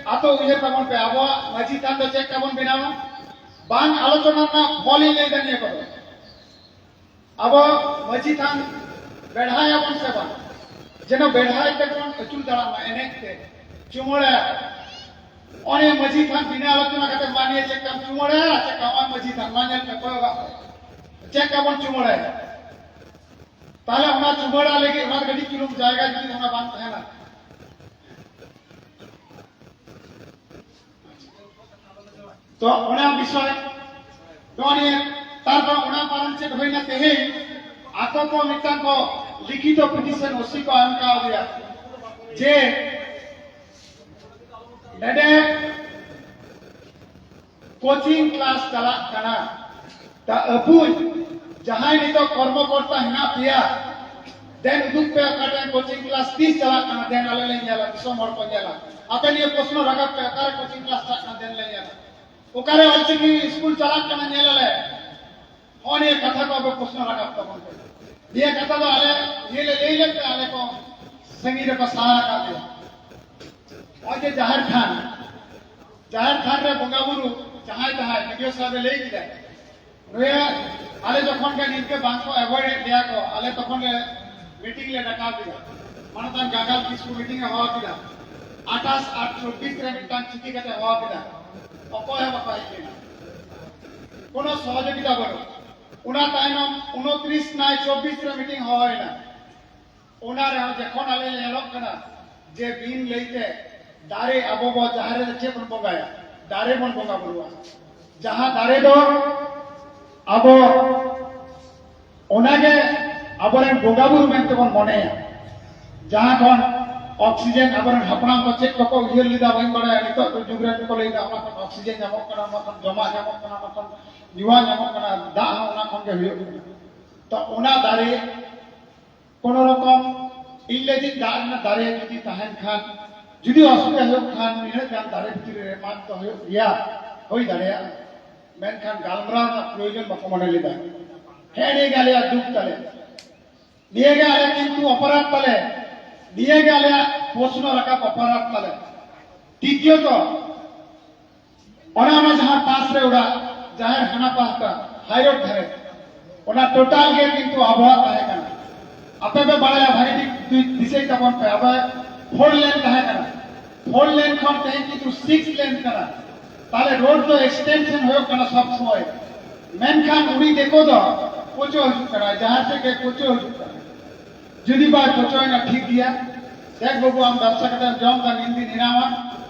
ᱟᱛᱳ ᱩᱭᱦᱟᱹᱨ ᱛᱟᱵᱚᱱ ᱯᱮ, ᱟᱵᱚᱣᱟᱜ ᱢᱟᱹᱡᱷᱤ ᱛᱷᱟᱱ ᱫᱚ ᱪᱮᱫ ᱞᱮᱠᱟ ᱵᱚᱱ ᱵᱮᱱᱟᱣᱟ? ᱵᱟᱝ ᱟᱞᱳᱪᱚᱱᱟ ᱨᱮᱱᱟᱜ ᱯᱷᱚᱞ ᱤᱧ ᱞᱟᱹᱭ ᱮᱫᱟ ᱱᱤᱭᱟᱹ ᱠᱚᱫᱚ᱾ ᱟᱵᱚ ᱢᱟᱹᱡᱷᱤ ᱛᱷᱟᱱ ᱵᱮᱲᱦᱟᱭᱟᱵᱚᱱ ᱥᱮ ᱵᱟᱝ? ᱡᱮᱱᱚ ᱵᱮᱲᱦᱟᱭ ᱛᱮᱵᱚᱱ ᱟᱹᱪᱩᱨ ᱫᱟᱲᱟᱜ ᱢᱟ ᱮᱱᱮᱡ ᱛᱮ, ᱪᱩᱢᱟᱹᱲᱟ᱾ ᱚᱱᱮ ᱢᱟᱹᱡᱷᱤ ᱛᱷᱟᱱ ᱵᱤᱱᱟᱹ ᱟᱞᱳᱪᱚᱱᱟ ᱠᱟᱛᱮ ᱢᱟ ᱱᱤᱭᱟᱹ ᱪᱮᱫ ᱞᱮᱠᱟᱢ ᱪᱩᱢᱟᱹᱲᱟᱭᱟ, ᱪᱮᱫ ᱞᱮᱠᱟ ᱱᱚᱜᱼᱚᱭ ᱢᱟᱹᱡᱷᱤ ᱛᱷᱟᱱ ᱢᱟ ᱧᱮᱞ ᱯᱮ, ᱠᱚᱭᱚᱜᱟᱜ ᱯᱮ, ᱪᱮᱫ ᱞᱮᱠᱟ ᱵᱚᱱ ᱪᱩᱢᱟᱹᱲᱟᱭᱟ᱾ ᱛᱟᱦᱞᱮ ᱚᱱᱟ ᱪᱩᱢᱟᱹᱲᱟ ᱞᱟᱹᱜᱤᱫ ᱚᱱᱟ ᱠᱟᱹᱴᱤᱡ ᱪᱩᱞᱩᱝ ᱡᱟᱭᱜᱟ ᱡᱩᱫᱤ ᱚᱱᱟ ᱵᱟᱝ ᱛᱟᱦᱮᱱᱟ, ᱛᱚ ᱚᱱᱟ ᱵᱤᱥᱚᱭ ᱱᱚᱜᱼᱚ ᱱᱤᱭᱟᱹ, ᱛᱟᱨᱯᱚᱨ ᱚᱱᱟ ᱯᱟᱨᱚᱢ ᱪᱮᱫ ᱦᱩᱭᱱᱟ ᱛᱮᱦᱮᱧ, ᱟᱠᱚ ᱠᱚ ᱢᱤᱫᱴᱟᱝ ᱠᱚ ᱞᱤᱠᱷᱤᱛᱚ ᱯᱤᱴᱤᱥᱚᱱ ᱳᱥᱤ ᱠᱚ ᱮᱢ ᱠᱟᱣᱫᱮᱭᱟ ᱡᱮ ᱱᱚᱰᱮ ᱠᱳᱪᱤᱝ ᱠᱞᱟᱥ ᱪᱟᱞᱟᱜ ᱠᱟᱱᱟ, ᱛᱟ ᱟᱹᱵᱩᱡ ᱡᱟᱦᱟᱸᱭ ᱱᱤᱛᱚᱜ ᱠᱚᱨᱢᱚᱠᱚᱨᱛᱟ ᱦᱮᱱᱟᱜ ᱯᱮᱭᱟ, ᱫᱮᱱ ᱩᱫᱩᱜ ᱯᱮ ᱚᱠᱟᱴᱷᱮᱱ ᱠᱳᱪᱤᱝ ᱠᱞᱟᱥ ᱛᱤᱥ ᱪᱟᱞᱟᱜ ᱠᱟᱱᱟ, ᱫᱮᱱ ᱟᱞᱮ ᱞᱮ ᱧᱮᱞᱟ, ᱫᱤᱥᱚᱢ ᱦᱚᱲ ᱠᱚ ᱧᱮᱞᱟ᱾ ᱟᱯᱮ ᱱᱤᱭᱟᱹ ᱯᱨᱚᱥᱱᱚ ᱨᱟᱠᱟᱵ ᱯᱮ, ᱚᱠᱟᱨᱮ ᱠᱳᱪᱤᱝ ᱠᱞᱟᱥ ᱪᱟᱞᱟᱜ ᱠᱟᱱᱟ, ᱫᱮᱱ ᱞᱮ ᱧᱮᱞᱟ᱾ ᱚᱠᱟᱨᱮ ᱚᱞᱪᱤᱠᱤ ᱥᱠᱩᱞ ᱪᱟᱞᱟᱜ ᱠᱟᱱᱟ ᱧᱮᱞ ᱟᱞᱮ᱾ ᱦᱚᱸᱜᱼᱚ ᱱᱤᱭᱟᱹ ᱠᱟᱛᱷᱟ ᱠᱚ ᱟᱵᱚ ᱯᱨᱚᱥᱱᱚ ᱨᱟᱠᱟᱵ ᱛᱟᱵᱚᱱ ᱯᱮ᱾ ᱱᱤᱭᱟᱹ ᱠᱟᱛᱷᱟ ᱫᱚ ᱟᱞᱮ ᱤᱭᱟᱹ ᱞᱮ ᱞᱟᱹᱭ ᱞᱮᱫ ᱛᱮ ᱟᱞᱮ ᱠᱚ ᱥᱟᱺᱜᱤᱧ ᱨᱮᱠᱚ ᱥᱟᱦᱟ ᱟᱠᱟᱫ ᱞᱮᱭᱟ᱾ ᱱᱚᱜᱼᱚᱭ ᱡᱮ ᱡᱟᱦᱮᱨ ᱛᱷᱟᱱ, ᱡᱟᱦᱮᱨ ᱛᱷᱟᱱ ᱨᱮ ᱵᱚᱸᱜᱟ ᱵᱩᱨᱩ ᱡᱟᱦᱟᱸᱭ ᱛᱟᱦᱟᱸᱭ ᱵᱤᱰᱤᱳ ᱥᱟᱦᱮᱵ ᱮ ᱞᱟᱹᱭ ᱠᱮᱫᱟ, ᱱᱚᱣᱟ ᱟᱞᱮ ᱡᱚᱠᱷᱚᱱ ᱜᱮ ᱱᱤᱝᱠᱟᱹ ᱵᱟᱝ ᱠᱚ ᱮᱵᱷᱚᱭᱮᱰ ᱮᱫ ᱞᱮᱭᱟ ᱠᱚ, ᱟᱞᱮ ᱛᱚᱠᱷᱚᱱ ᱞᱮ ᱢᱤᱴᱤᱝ ᱞᱮ ᱰᱟᱠᱟᱣ ᱠᱮᱫᱟ᱾ ᱢᱟᱱᱚᱛᱟᱱ ᱜᱟᱸᱜᱟᱞ ᱠᱤᱥᱠᱩ ᱢᱤᱴᱤᱝ ᱮ ᱦᱚᱦᱚ ᱠᱮᱫᱟ, ᱟᱴᱷᱟᱥ ᱟᱴ ᱪᱚᱵᱵᱤᱥ ᱨᱮ ᱢᱤᱫᱴᱟᱝ ᱪᱤᱴᱷᱤ ᱠᱟᱛᱮ ᱦᱚᱦᱚ ᱠᱮᱫᱟ, ᱚᱠᱚᱭ ᱦᱚᱸ ᱵᱟᱠᱚ ᱦᱮᱡ ᱞᱮᱱᱟ, ᱠᱳᱱᱳ ᱥᱚᱦᱚᱡᱳᱜᱤᱛᱟ ᱵᱟᱹᱱᱩᱜ᱾ ᱚᱱᱟ ᱛᱟᱭᱱᱚᱢ ᱩᱱᱛᱨᱤᱥ ᱱᱟᱭ ᱪᱚᱵᱵᱤᱥ ᱨᱮ ᱢᱤᱴᱤᱝ ᱦᱚᱦᱚᱭᱮᱱᱟ᱾ ᱚᱱᱟ ᱨᱮᱦᱚᱸ ᱡᱚᱠᱷᱚᱱ ᱟᱞᱮ ᱞᱮ ᱧᱮᱞᱚᱜ ᱠᱟᱱᱟ ᱡᱮ ᱵᱤᱱ ᱞᱟᱹᱭᱛᱮ ᱫᱟᱨᱮ, ᱟᱵᱚ ᱵᱚ ᱡᱟᱦᱮᱨ ᱨᱮ ᱪᱮᱫ ᱵᱚᱱ ᱵᱚᱸᱜᱟᱭᱟ? ᱫᱟᱨᱮ ᱵᱚᱱ ᱵᱚᱸᱜᱟ ᱵᱩᱨᱩᱣᱟ᱾ ᱡᱟᱦᱟᱸ ᱫᱟᱨᱮ ᱫᱚ ᱟᱵᱚ ᱚᱱᱟᱜᱮ ᱟᱵᱚᱨᱮᱱ ᱵᱚᱸᱜᱟ ᱵᱩᱨᱩ ᱢᱮᱱᱛᱮ ᱵᱚᱱ ᱢᱚᱱᱮᱭᱟ᱾ ᱡᱟᱦᱟᱸ ᱠᱷᱚᱱ ᱚᱠᱥᱤᱡᱮᱱ, ᱟᱵᱚᱨᱮᱱ ᱦᱟᱯᱲᱟᱢ ᱠᱚ ᱪᱮᱫ ᱠᱚᱠᱚ ᱩᱭᱦᱟᱹᱨ ᱞᱮᱫᱟ ᱵᱟᱹᱧ ᱵᱟᱲᱟᱭᱟ, ᱱᱤᱛᱚᱜ ᱫᱚ ᱡᱩᱜᱽ ᱨᱮᱱ ᱠᱚ ᱞᱟᱹᱭᱫᱟ ᱚᱱᱟ ᱠᱷᱚᱱ ᱚᱠᱥᱤᱡᱮᱱ ᱧᱟᱢᱚᱜ ᱠᱟᱱᱟ, ᱚᱱᱟ ᱠᱷᱚᱱ ᱡᱚᱢᱟᱜ ᱧᱟᱢᱚᱜ ᱠᱟᱱᱟ, ᱚᱱᱟ ᱠᱷᱚᱱ ᱧᱩᱣᱟᱜ ᱧᱟᱢᱚᱜ ᱠᱟᱱᱟ, ᱫᱟᱜ ᱦᱚᱸ ᱚᱱᱟ ᱠᱷᱚᱱ ᱜᱮ ᱦᱩᱭᱩᱜ ᱠᱟᱱᱟ᱾ ᱛᱚ ᱚᱱᱟ ᱫᱟᱨᱮ ᱠᱳᱱᱳ ᱨᱚᱠᱚᱢ ᱤᱧ ᱞᱟᱹᱜᱤᱫ ᱫᱟᱜ ᱨᱮᱱᱟᱜ ᱫᱟᱨᱮ ᱡᱩᱫᱤ ᱛᱟᱦᱮᱱ ᱠᱷᱟᱱ, ᱡᱩᱫᱤ ᱚᱥᱩᱵᱤᱫᱷᱟ ᱦᱩᱭᱩᱜ ᱠᱷᱟᱱ, ᱱᱤᱱᱟᱹᱜ ᱜᱟᱱ ᱫᱟᱨᱮ ᱵᱷᱤᱛᱨᱤ ᱨᱮ ᱢᱟᱫ ᱫᱚ ᱦᱩᱭᱩᱜ ᱜᱮᱭᱟ, ᱦᱩᱭ ᱫᱟᱲᱮᱭᱟᱜᱼᱟ, ᱢᱮᱱᱠᱷᱟᱱ ᱜᱟᱞᱢᱟᱨᱟᱣ ᱨᱮᱱᱟᱜ ᱯᱨᱚᱭᱳᱡᱚᱱ ᱵᱟᱠᱚ ᱢᱚᱱᱮ ᱞᱮᱫᱟ᱾ ᱦᱮᱸ, ᱱᱤᱭᱟᱹ ᱜᱮ ᱟᱞᱮᱭᱟᱜ ᱫᱩᱠ ᱛᱟᱞᱮ, ᱱᱤᱭᱟᱹ ᱜᱮ ᱟᱞᱮ ᱠᱤᱱᱛᱩ ᱚᱯᱚᱨᱟᱫᱷ ᱛᱟᱞᱮ, ᱱᱤᱭᱟᱹ ᱜᱮ ᱟᱞᱮᱭᱟᱜ ᱯᱨᱚᱥᱱᱚ ᱨᱟᱠᱟᱵ ᱚᱯᱚᱨᱟᱫᱷ ᱛᱟᱞᱮ᱾ ᱛᱤᱛᱤᱭᱚᱛᱚ, ᱚᱱᱟ, ᱚᱱᱟ ᱡᱟᱦᱟᱸ ᱯᱟᱥ ᱨᱮ ᱚᱲᱟᱜ, ᱡᱟᱦᱮᱨ ᱦᱟᱱᱟ ᱯᱟᱦᱴᱟ, ᱦᱟᱭ ᱨᱳᱰ ᱫᱷᱟᱨᱮ, ᱚᱱᱟ ᱴᱳᱴᱟᱞ ᱜᱮ ᱠᱤᱱᱛᱩ ᱟᱵᱚᱣᱟᱜ ᱛᱟᱦᱮᱸ ᱠᱟᱱᱟ᱾ ᱟᱯᱮ ᱯᱮ ᱵᱟᱲᱟᱭᱟ ᱵᱷᱟᱜᱮ ᱴᱷᱤᱠ, ᱫᱤ-, ᱫᱤᱥᱟᱹᱭ ᱛᱟᱵᱚᱱ ᱯᱮ, ᱟᱵᱚ ᱯᱷᱳᱨ ᱞᱮᱱ ᱛᱟᱦᱮᱸ ᱠᱟᱱᱟ, ᱯᱷᱳᱨ ᱞᱮᱱ ᱠᱷᱚᱱ ᱛᱮᱦᱮᱧ ᱠᱤᱱᱛᱩ ᱥᱤᱠᱥ ᱞᱮᱱ ᱠᱟᱱᱟ᱾ ᱛᱟᱦᱞᱮ ᱨᱳᱰ ᱫᱚ ᱮᱠᱥᱴᱮᱱᱥᱚᱱ ᱦᱩᱭᱩᱜ ᱠᱟᱱᱟ ᱥᱚᱵ ᱥᱚᱢᱚᱭ, ᱢᱮᱱᱠᱷᱟᱱ ᱩᱱᱤ ᱫᱤᱠᱩ ᱫᱚ ᱯᱚᱪᱚ ᱦᱤᱡᱩᱜ ᱠᱟᱱᱟ, ᱡᱟᱦᱟᱸ ᱥᱮᱫ ᱜᱮ ᱯᱚᱪᱚ ᱦᱤᱡᱩᱜ ᱠᱟᱱᱟ᱾ ᱡᱩᱫᱤ ᱵᱟᱭ ᱯᱚᱪᱚᱭᱮᱱᱟ, ᱴᱷᱤᱠ ᱜᱮᱭᱟ, ᱫᱮᱠ ᱵᱟᱹᱵᱩ, ᱟᱢ ᱵᱮᱵᱽᱥᱟ ᱠᱟᱛᱮᱢ ᱡᱚᱢ ᱫᱟ, ᱱᱤᱱ ᱫᱤᱱ ᱦᱮᱱᱟᱢᱟ,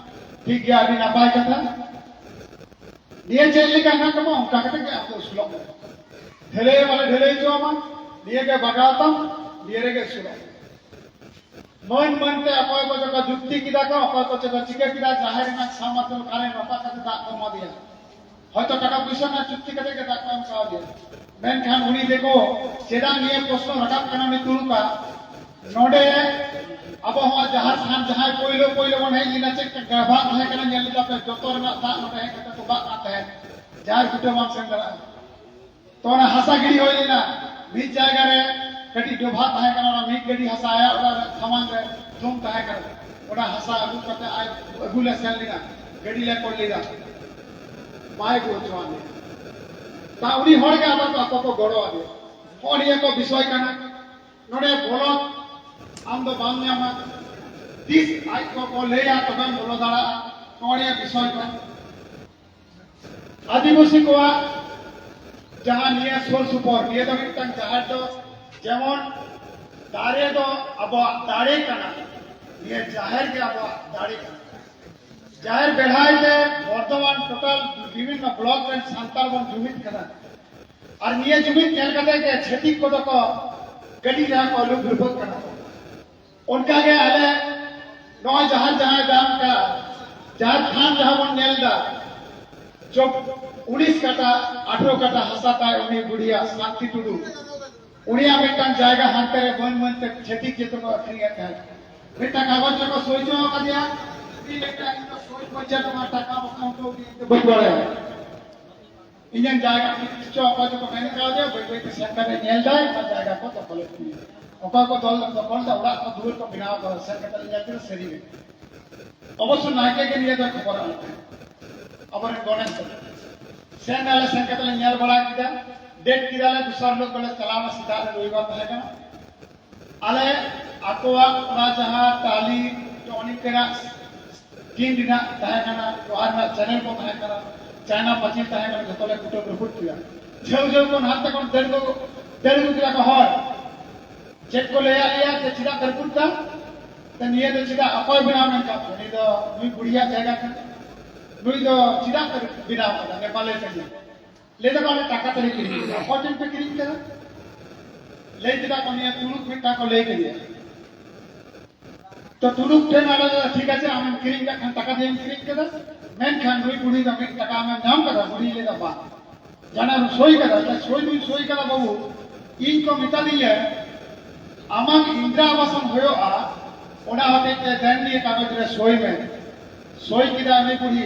ᱴᱷᱤᱠ ᱜᱮᱭᱟ, ᱟᱹᱰᱤ ᱱᱟᱯᱟᱭ ᱠᱟᱛᱷᱟ᱾ ᱱᱤᱭᱟᱹ ᱪᱮᱫ ᱞᱮᱠᱟ ᱦᱮᱱᱟᱜ ᱛᱟᱢᱟ, ᱚᱱᱠᱟ ᱠᱟᱛᱮ ᱜᱮ ᱟᱢ ᱫᱚ ᱟᱹᱥᱩᱞᱚᱜ ᱢᱮ᱾ ᱰᱷᱟᱹᱞᱟᱹᱭ ᱵᱟᱞᱮ ᱰᱷᱟᱹᱞᱟᱹᱭ ᱦᱚᱪᱚ ᱟᱢᱟ, ᱱᱤᱭᱟᱹ ᱜᱮ ᱵᱟᱜᱟᱣ ᱛᱟᱢ, ᱱᱤᱭᱟᱹ ᱨᱮᱜᱮ ᱟᱹᱥᱩᱞᱚᱜ ᱢᱮ᱾ ᱢᱟᱹᱱ ᱢᱟᱹᱱ ᱛᱮ ᱚᱠᱚᱭ ᱠᱚ ᱪᱚᱠᱚ ᱡᱩᱠᱛᱤ ᱠᱮᱫᱟ ᱠᱚ, ᱚᱠᱚᱭ ᱠᱚ ᱪᱚᱠᱚ ᱪᱤᱠᱟᱹ ᱠᱮᱫᱟ, ᱡᱟᱦᱮᱨ ᱨᱮᱱᱟᱜ ᱥᱟᱵᱢᱟᱨᱥᱟᱞ ᱠᱟᱨᱮᱱᱴ ᱨᱟᱯᱟᱜ ᱠᱟᱛᱮ ᱫᱟᱜ ᱠᱚ ᱮᱢᱟ ᱫᱮᱭᱟ᱾ ᱦᱚᱭᱛᱚ ᱴᱟᱠᱟ ᱯᱩᱭᱥᱟᱹ ᱨᱮᱱᱟᱜ ᱪᱩᱠᱛᱤ ᱠᱟᱛᱮ ᱜᱮ ᱫᱟᱜ ᱠᱚ ᱮᱢ ᱠᱟᱣ ᱫᱮᱭᱟ᱾ ᱢᱮᱱᱠᱷᱟᱱ ᱩᱱᱤ ᱫᱤᱠᱩ ᱪᱮᱫᱟᱜ ᱱᱤᱭᱟᱹ ᱯᱨᱚᱥᱱᱚ ᱨᱟᱠᱟᱵ ᱠᱟᱱᱟ, ᱩᱱᱤ ᱛᱩᱲᱩᱠᱟ ᱱᱚᱰᱮ ᱟᱵᱚ ᱦᱚᱸ ᱡᱟᱦᱟᱸ ᱛᱷᱟᱱ, ᱡᱟᱦᱟᱸᱭ ᱯᱳᱭᱞᱳ ᱯᱳᱭᱞᱳ ᱵᱚᱱ ᱦᱮᱡ ᱞᱮᱱᱟ, ᱪᱮᱫ ᱞᱮᱠᱟ ᱜᱟᱵᱷᱟ ᱛᱟᱦᱮᱸ ᱠᱟᱱᱟ, ᱧᱮᱞ ᱞᱮᱫᱟ ᱯᱮ, ᱡᱚᱛᱚ ᱨᱮᱱᱟᱜ ᱫᱟᱜ ᱱᱚᱰᱮ ᱦᱮᱡ ᱠᱟᱛᱮ ᱛᱚᱸᱵᱟᱜ ᱠᱟᱱ ᱛᱟᱦᱮᱸᱫ, ᱡᱟᱦᱟᱸᱭ ᱵᱩᱴᱟᱹ ᱵᱟᱢ ᱥᱮᱱ ᱫᱟᱲᱮᱭᱟᱜᱼᱟ᱾ ᱛᱚ ᱚᱱᱟ ᱦᱟᱥᱟ ᱜᱤᱰᱤ ᱦᱩᱭ ᱞᱮᱱᱟ ᱢᱤᱫ ᱡᱟᱭᱜᱟ ᱨᱮ, ᱠᱟᱹᱴᱤᱡ ᱰᱚᱵᱷᱟ ᱛᱟᱦᱮᱸ ᱠᱟᱱᱟ, ᱚᱱᱟ ᱢᱤᱫ ᱜᱟᱹᱰᱤ ᱦᱟᱥᱟ ᱟᱭᱟᱜ ᱚᱲᱟᱜ ᱨᱮ ᱥᱟᱢᱟᱝ ᱨᱮ ᱡᱚᱢ ᱛᱟᱦᱮᱸ ᱠᱟᱱᱟ᱾ ᱚᱱᱟ ᱦᱟᱥᱟ ᱟᱹᱜᱩ ᱠᱟᱛᱮ ᱟᱡ ᱟᱹᱜᱩ ᱞᱮ ᱥᱮᱱ ᱞᱮᱱᱟ, ᱜᱟᱹᱰᱤ ᱞᱮ ᱠᱚᱞ ᱞᱮᱫᱟ, ᱵᱟᱭ ᱟᱹᱜᱩ ᱦᱚᱪᱚᱣᱟᱫ ᱞᱮᱭᱟ᱾ ᱛᱟ ᱩᱱᱤ ᱦᱚᱲ ᱜᱮ ᱟᱵᱟᱨ ᱟᱠᱚ ᱠᱚ ᱜᱚᱲᱚ ᱟᱫᱮᱭᱟ᱾ ᱦᱚᱸᱜᱼᱚ ᱱᱤᱭᱟᱹ ᱠᱚ ᱵᱤᱥᱚᱭ ᱠᱟᱱᱟ᱾ ᱱᱚᱰᱮ ᱵᱚᱞᱚᱛ ᱟᱢ ᱫᱚ ᱵᱟᱢ ᱧᱟᱢᱟ, ᱛᱤᱥ ᱟᱡ ᱠᱚ ᱠᱚ ᱞᱟᱹᱭᱟ ᱛᱚᱵᱮᱢ ᱵᱚᱞᱚ ᱫᱟᱲᱮᱭᱟᱜᱼᱟ᱾ ᱱᱚᱜᱼᱚ ᱱᱤᱭᱟᱹ ᱵᱤᱥᱚᱭ ᱠᱚ ᱟᱹᱫᱤᱵᱟᱹᱥᱤ ᱠᱚᱣᱟᱜ ᱡᱟᱦᱟᱸ ᱱᱤᱭᱟᱹ ᱥᱩᱨ ᱥᱩᱯᱩᱨ, ᱱᱤᱭᱟᱹ ᱫᱚ ᱢᱤᱫᱴᱟᱝ ᱡᱟᱦᱮᱨ ᱫᱚ ᱡᱮᱢᱚᱱ ᱫᱟᱨᱮ ᱫᱚ ᱟᱵᱚᱣᱟᱜ ᱫᱟᱲᱮ ᱠᱟᱱᱟ, ᱱᱤᱭᱟᱹ ᱡᱟᱦᱮᱨ ᱜᱮ ᱟᱵᱚᱣᱟᱜ ᱫᱟᱲᱮ ᱠᱟᱱᱟ᱾ ᱡᱟᱦᱮᱨ ᱵᱮᱲᱦᱟᱭ ᱛᱮ ᱵᱚᱨᱫᱷᱚᱢᱟᱱ ᱴᱳᱴᱟᱞ ᱵᱤᱵᱷᱤᱱᱱᱚ ᱵᱞᱚᱠ ᱨᱮᱱ ᱥᱟᱱᱛᱟᱲ ᱵᱚᱱ ᱡᱩᱢᱤᱫ ᱠᱟᱱᱟ᱾ ᱟᱨ ᱱᱤᱭᱟᱹ ᱡᱩᱢᱤᱫ ᱧᱮᱞ ᱠᱟᱛᱮ ᱜᱮ ᱪᱷᱟᱹᱛᱤᱠ ᱠᱚᱫᱚ ᱠᱚ ᱠᱟᱹᱴᱤᱡ ᱨᱮᱦᱚᱸ ᱠᱚ ᱞᱩᱵ ᱞᱩᱵᱟᱹᱜ ᱠᱟᱱᱟ᱾ ᱚᱱᱠᱟ ᱜᱮ ᱟᱞᱮ ᱱᱚᱜᱼᱚᱭ ᱡᱟᱦᱟᱸ, ᱡᱟᱦᱟᱸᱭ ᱫᱟᱢ ᱠᱟ, ᱡᱟᱦᱟᱸ ᱛᱷᱟᱱ ᱡᱟᱦᱟᱸ ᱵᱚᱱ ᱧᱮᱞ ᱮᱫᱟ, ᱪᱚᱵ-, ᱩᱱᱤᱥ ᱠᱟᱴᱟ, ᱟᱴᱷᱨᱚ ᱠᱟᱴᱟ ᱦᱟᱥᱟ ᱛᱟᱭ ᱩᱱᱤ ᱵᱩᱲᱦᱤᱭᱟᱜ, ᱥᱟᱱᱛᱤ ᱴᱩᱰᱩ᱾ ᱩᱱᱤᱭᱟᱜ ᱢᱤᱫᱴᱟᱝ ᱡᱟᱭᱜᱟ ᱦᱟᱱᱛᱮ ᱨᱮ ᱵᱟᱹᱱ ᱵᱟᱹᱱ ᱛᱮ ᱪᱷᱟᱹᱛᱤᱠ ᱡᱟᱹᱛ ᱠᱚ ᱟᱹᱠᱷᱨᱤᱧᱮᱫ ᱛᱟᱦᱮᱸᱫ᱾ ᱢᱤᱫᱴᱟᱝ ᱠᱟᱜᱚᱡᱽ ᱨᱮᱠᱚ ᱥᱳᱭ ᱦᱚᱪᱚ ᱟᱠᱟᱫᱮᱭᱟ, ᱩᱱᱤ ᱢᱤᱫᱴᱟᱝ ᱤᱧ ᱫᱚ ᱥᱳᱭ ᱯᱚᱧᱪᱟᱥ ᱴᱟᱠᱟ ᱵᱟᱠᱷᱟᱱ ᱫᱚ ᱤᱧ ᱫᱚ ᱵᱟᱹᱧ ᱵᱟᱲᱟᱭᱟ᱾ ᱤᱧᱟᱹᱜ ᱡᱟᱭᱜᱟ ᱠᱤᱪᱷᱩ ᱚᱠᱚᱭ ᱫᱚᱠᱚ ᱢᱮᱱ ᱠᱟᱣᱫᱮᱭᱟ, ᱵᱟᱹᱭ ᱵᱟᱹᱭ ᱛᱮ ᱥᱮᱱ ᱠᱟᱛᱮ ᱧᱮᱞ ᱫᱟᱭ, ᱚᱱᱟ ᱡᱟᱭᱜᱟ ᱠᱚ ᱫᱚᱠᱷᱚᱞᱮᱫ ᱛᱤᱧᱟ᱾ ᱚᱠᱚᱭ ᱠᱚ ᱫᱚᱞ ᱫᱚᱠᱷᱚᱞ ᱫᱟ, ᱚᱲᱟᱜ ᱠᱚ ᱫᱩᱣᱟᱹᱨ ᱠᱚ ᱵᱮᱱᱟᱣ ᱠᱟᱫᱟ, ᱥᱮᱱ ᱠᱟᱛᱮ ᱞᱮ ᱧᱮᱞ ᱠᱮᱫᱟ, ᱥᱟᱹᱨᱤ ᱜᱮ᱾ ᱚᱵᱚᱥᱥᱚ ᱱᱟᱭᱠᱮ ᱜᱮ ᱱᱤᱭᱟᱹ ᱫᱚ ᱠᱷᱚᱵᱚᱨ ᱟᱞᱮ ᱛᱟᱦᱮᱸᱫ᱾ ᱟᱵᱚᱨᱮᱱ ᱜᱚᱱᱮᱥ ᱫᱚ᱾ ᱥᱮᱱ ᱟᱞᱮ, ᱥᱮᱱ ᱠᱟᱛᱮ ᱞᱮ ᱧᱮᱞ ᱵᱟᱲᱟ ᱠᱮᱫᱟ, ᱰᱮᱴ ᱠᱮᱫᱟᱞᱮ, ᱫᱚᱥᱟᱨ ᱦᱤᱞᱳᱜ ᱫᱚᱞᱮ ᱪᱟᱞᱟᱣ ᱮᱱᱟ, ᱥᱮᱛᱟᱜ ᱨᱮ ᱨᱚᱵᱤᱵᱟᱨ ᱛᱟᱦᱮᱸ ᱠᱟᱱᱟ᱾ ᱟᱞᱮ ᱟᱠᱚᱣᱟᱜ ᱚᱱᱟ ᱡᱟᱦᱟᱸ ᱴᱟᱹᱞᱤ ᱴᱚᱱᱤ ᱛᱮᱱᱟᱜ ᱴᱤᱱ ᱨᱮᱱᱟᱜ ᱛᱟᱦᱮᱸ ᱠᱟᱱᱟ, ᱞᱳᱦᱟ ᱨᱮᱱᱟᱜ ᱪᱮᱱᱮᱞ ᱠᱚ ᱛᱟᱦᱮᱸ ᱠᱟᱱᱟ, ᱪᱟᱭᱱᱟ ᱯᱟᱹᱪᱤᱨ ᱛᱟᱦᱮᱸ ᱠᱟᱱᱟ, ᱡᱚᱛᱚ ᱞᱮ ᱠᱩᱴᱟᱹᱢ ᱨᱟᱹᱯᱩᱫ ᱠᱮᱫᱟ᱾ ᱡᱷᱟᱹᱣ ᱡᱷᱟᱹᱣ ᱠᱚ ᱱᱟᱦᱟᱱ ᱛᱮᱠᱚ ᱫᱟᱹᱲ ᱠᱚ, ᱫᱟᱹᱲ ᱟᱹᱜᱩ ᱠᱮᱫᱟ ᱠᱚ ᱦᱚᱲ᱾ ᱪᱮᱫ ᱠᱚ ᱞᱟᱹᱭᱟᱫ ᱞᱮᱭᱟ ᱡᱮ ᱪᱮᱫᱟᱜ ᱯᱮ ᱨᱟᱹᱯᱩᱫ ᱫᱟ? ᱛᱮ ᱱᱤᱭᱟᱹ ᱫᱚ ᱪᱮᱫᱟᱜ ᱚᱠᱚᱭ ᱵᱮᱱᱟᱣ ᱢᱮᱱ ᱠᱟᱫ ᱯᱮ? ᱱᱩᱭ ᱫᱚ ᱱᱩᱭ ᱵᱩᱲᱦᱤᱭᱟᱜ ᱡᱟᱭᱜᱟ ᱠᱟᱱᱟ᱾ ᱱᱩᱭ ᱫᱚ ᱪᱮᱫᱟᱜ ᱯᱮ ᱵᱮᱱᱟᱣ ᱠᱟᱫᱟ? ᱱᱮᱯᱟᱞᱮ ᱠᱟᱱᱟ᱾ ᱞᱟᱹᱭ ᱫᱟᱠᱚ ᱟᱞᱮ ᱴᱟᱠᱟ ᱛᱮᱞᱮ ᱠᱤᱨᱤᱧ ᱠᱮᱫᱟ᱾ ᱚᱠᱚᱭ ᱴᱷᱮᱱ ᱯᱮ ᱠᱤᱨᱤᱧ ᱠᱮᱫᱟ? ᱞᱟᱹᱭ ᱠᱮᱫᱟ ᱠᱚ ᱱᱤᱭᱟᱹ ᱛᱩᱲᱩᱠ ᱢᱤᱫᱴᱟᱝ ᱠᱚ ᱞᱟᱹᱭ ᱠᱮᱫᱮᱭᱟ᱾ ᱛᱚ ᱛᱩᱲᱩᱠ ᱴᱷᱮᱱ ᱟᱞᱮ ᱞᱮ, ᱴᱷᱤᱠ ᱟᱪᱷᱮ, ᱟᱢᱮᱢ ᱠᱤᱨᱤᱧ ᱠᱟᱜ ᱠᱷᱟᱱ ᱴᱟᱠᱟ ᱫᱤᱭᱮᱢ ᱠᱤᱨᱤᱧ ᱠᱮᱫᱟ, ᱢᱮᱱᱠᱷᱟᱱ ᱱᱩᱭ ᱵᱩᱲᱦᱤ ᱫᱚ ᱢᱤᱫ ᱴᱟᱠᱟ ᱟᱢᱮᱢ ᱧᱟᱢ ᱠᱟᱫᱟ? ᱵᱩᱲᱦᱤ ᱞᱟᱹᱭ ᱫᱟ ᱵᱟᱝ᱾ ᱡᱟᱦᱟᱱᱟᱜ ᱮᱢ ᱥᱳᱭ ᱠᱟᱫᱟ? ᱞᱟᱹᱭ ᱫᱟ ᱥᱳᱭ ᱫᱩᱧ ᱥᱳᱭ ᱠᱟᱫᱟ ᱵᱟᱹᱵᱩ, ᱤᱧ ᱠᱚ ᱢᱮᱛᱟ ᱫᱤᱧᱟ ᱟᱢᱟᱜ ᱤᱱᱫᱨᱟ ᱟᱵᱟᱥ ᱮᱢ ᱦᱩᱭᱩᱜᱼᱟ, ᱚᱱᱟ ᱦᱚᱛᱮᱡ ᱛᱮ ᱫᱮᱱ ᱱᱤᱭᱟᱹ ᱠᱟᱜᱚᱡᱽ ᱨᱮ ᱥᱳᱭ ᱢᱮ᱾ ᱥᱳᱭ ᱠᱮᱫᱟ ᱩᱱᱤ ᱵᱩᱲᱦᱤ,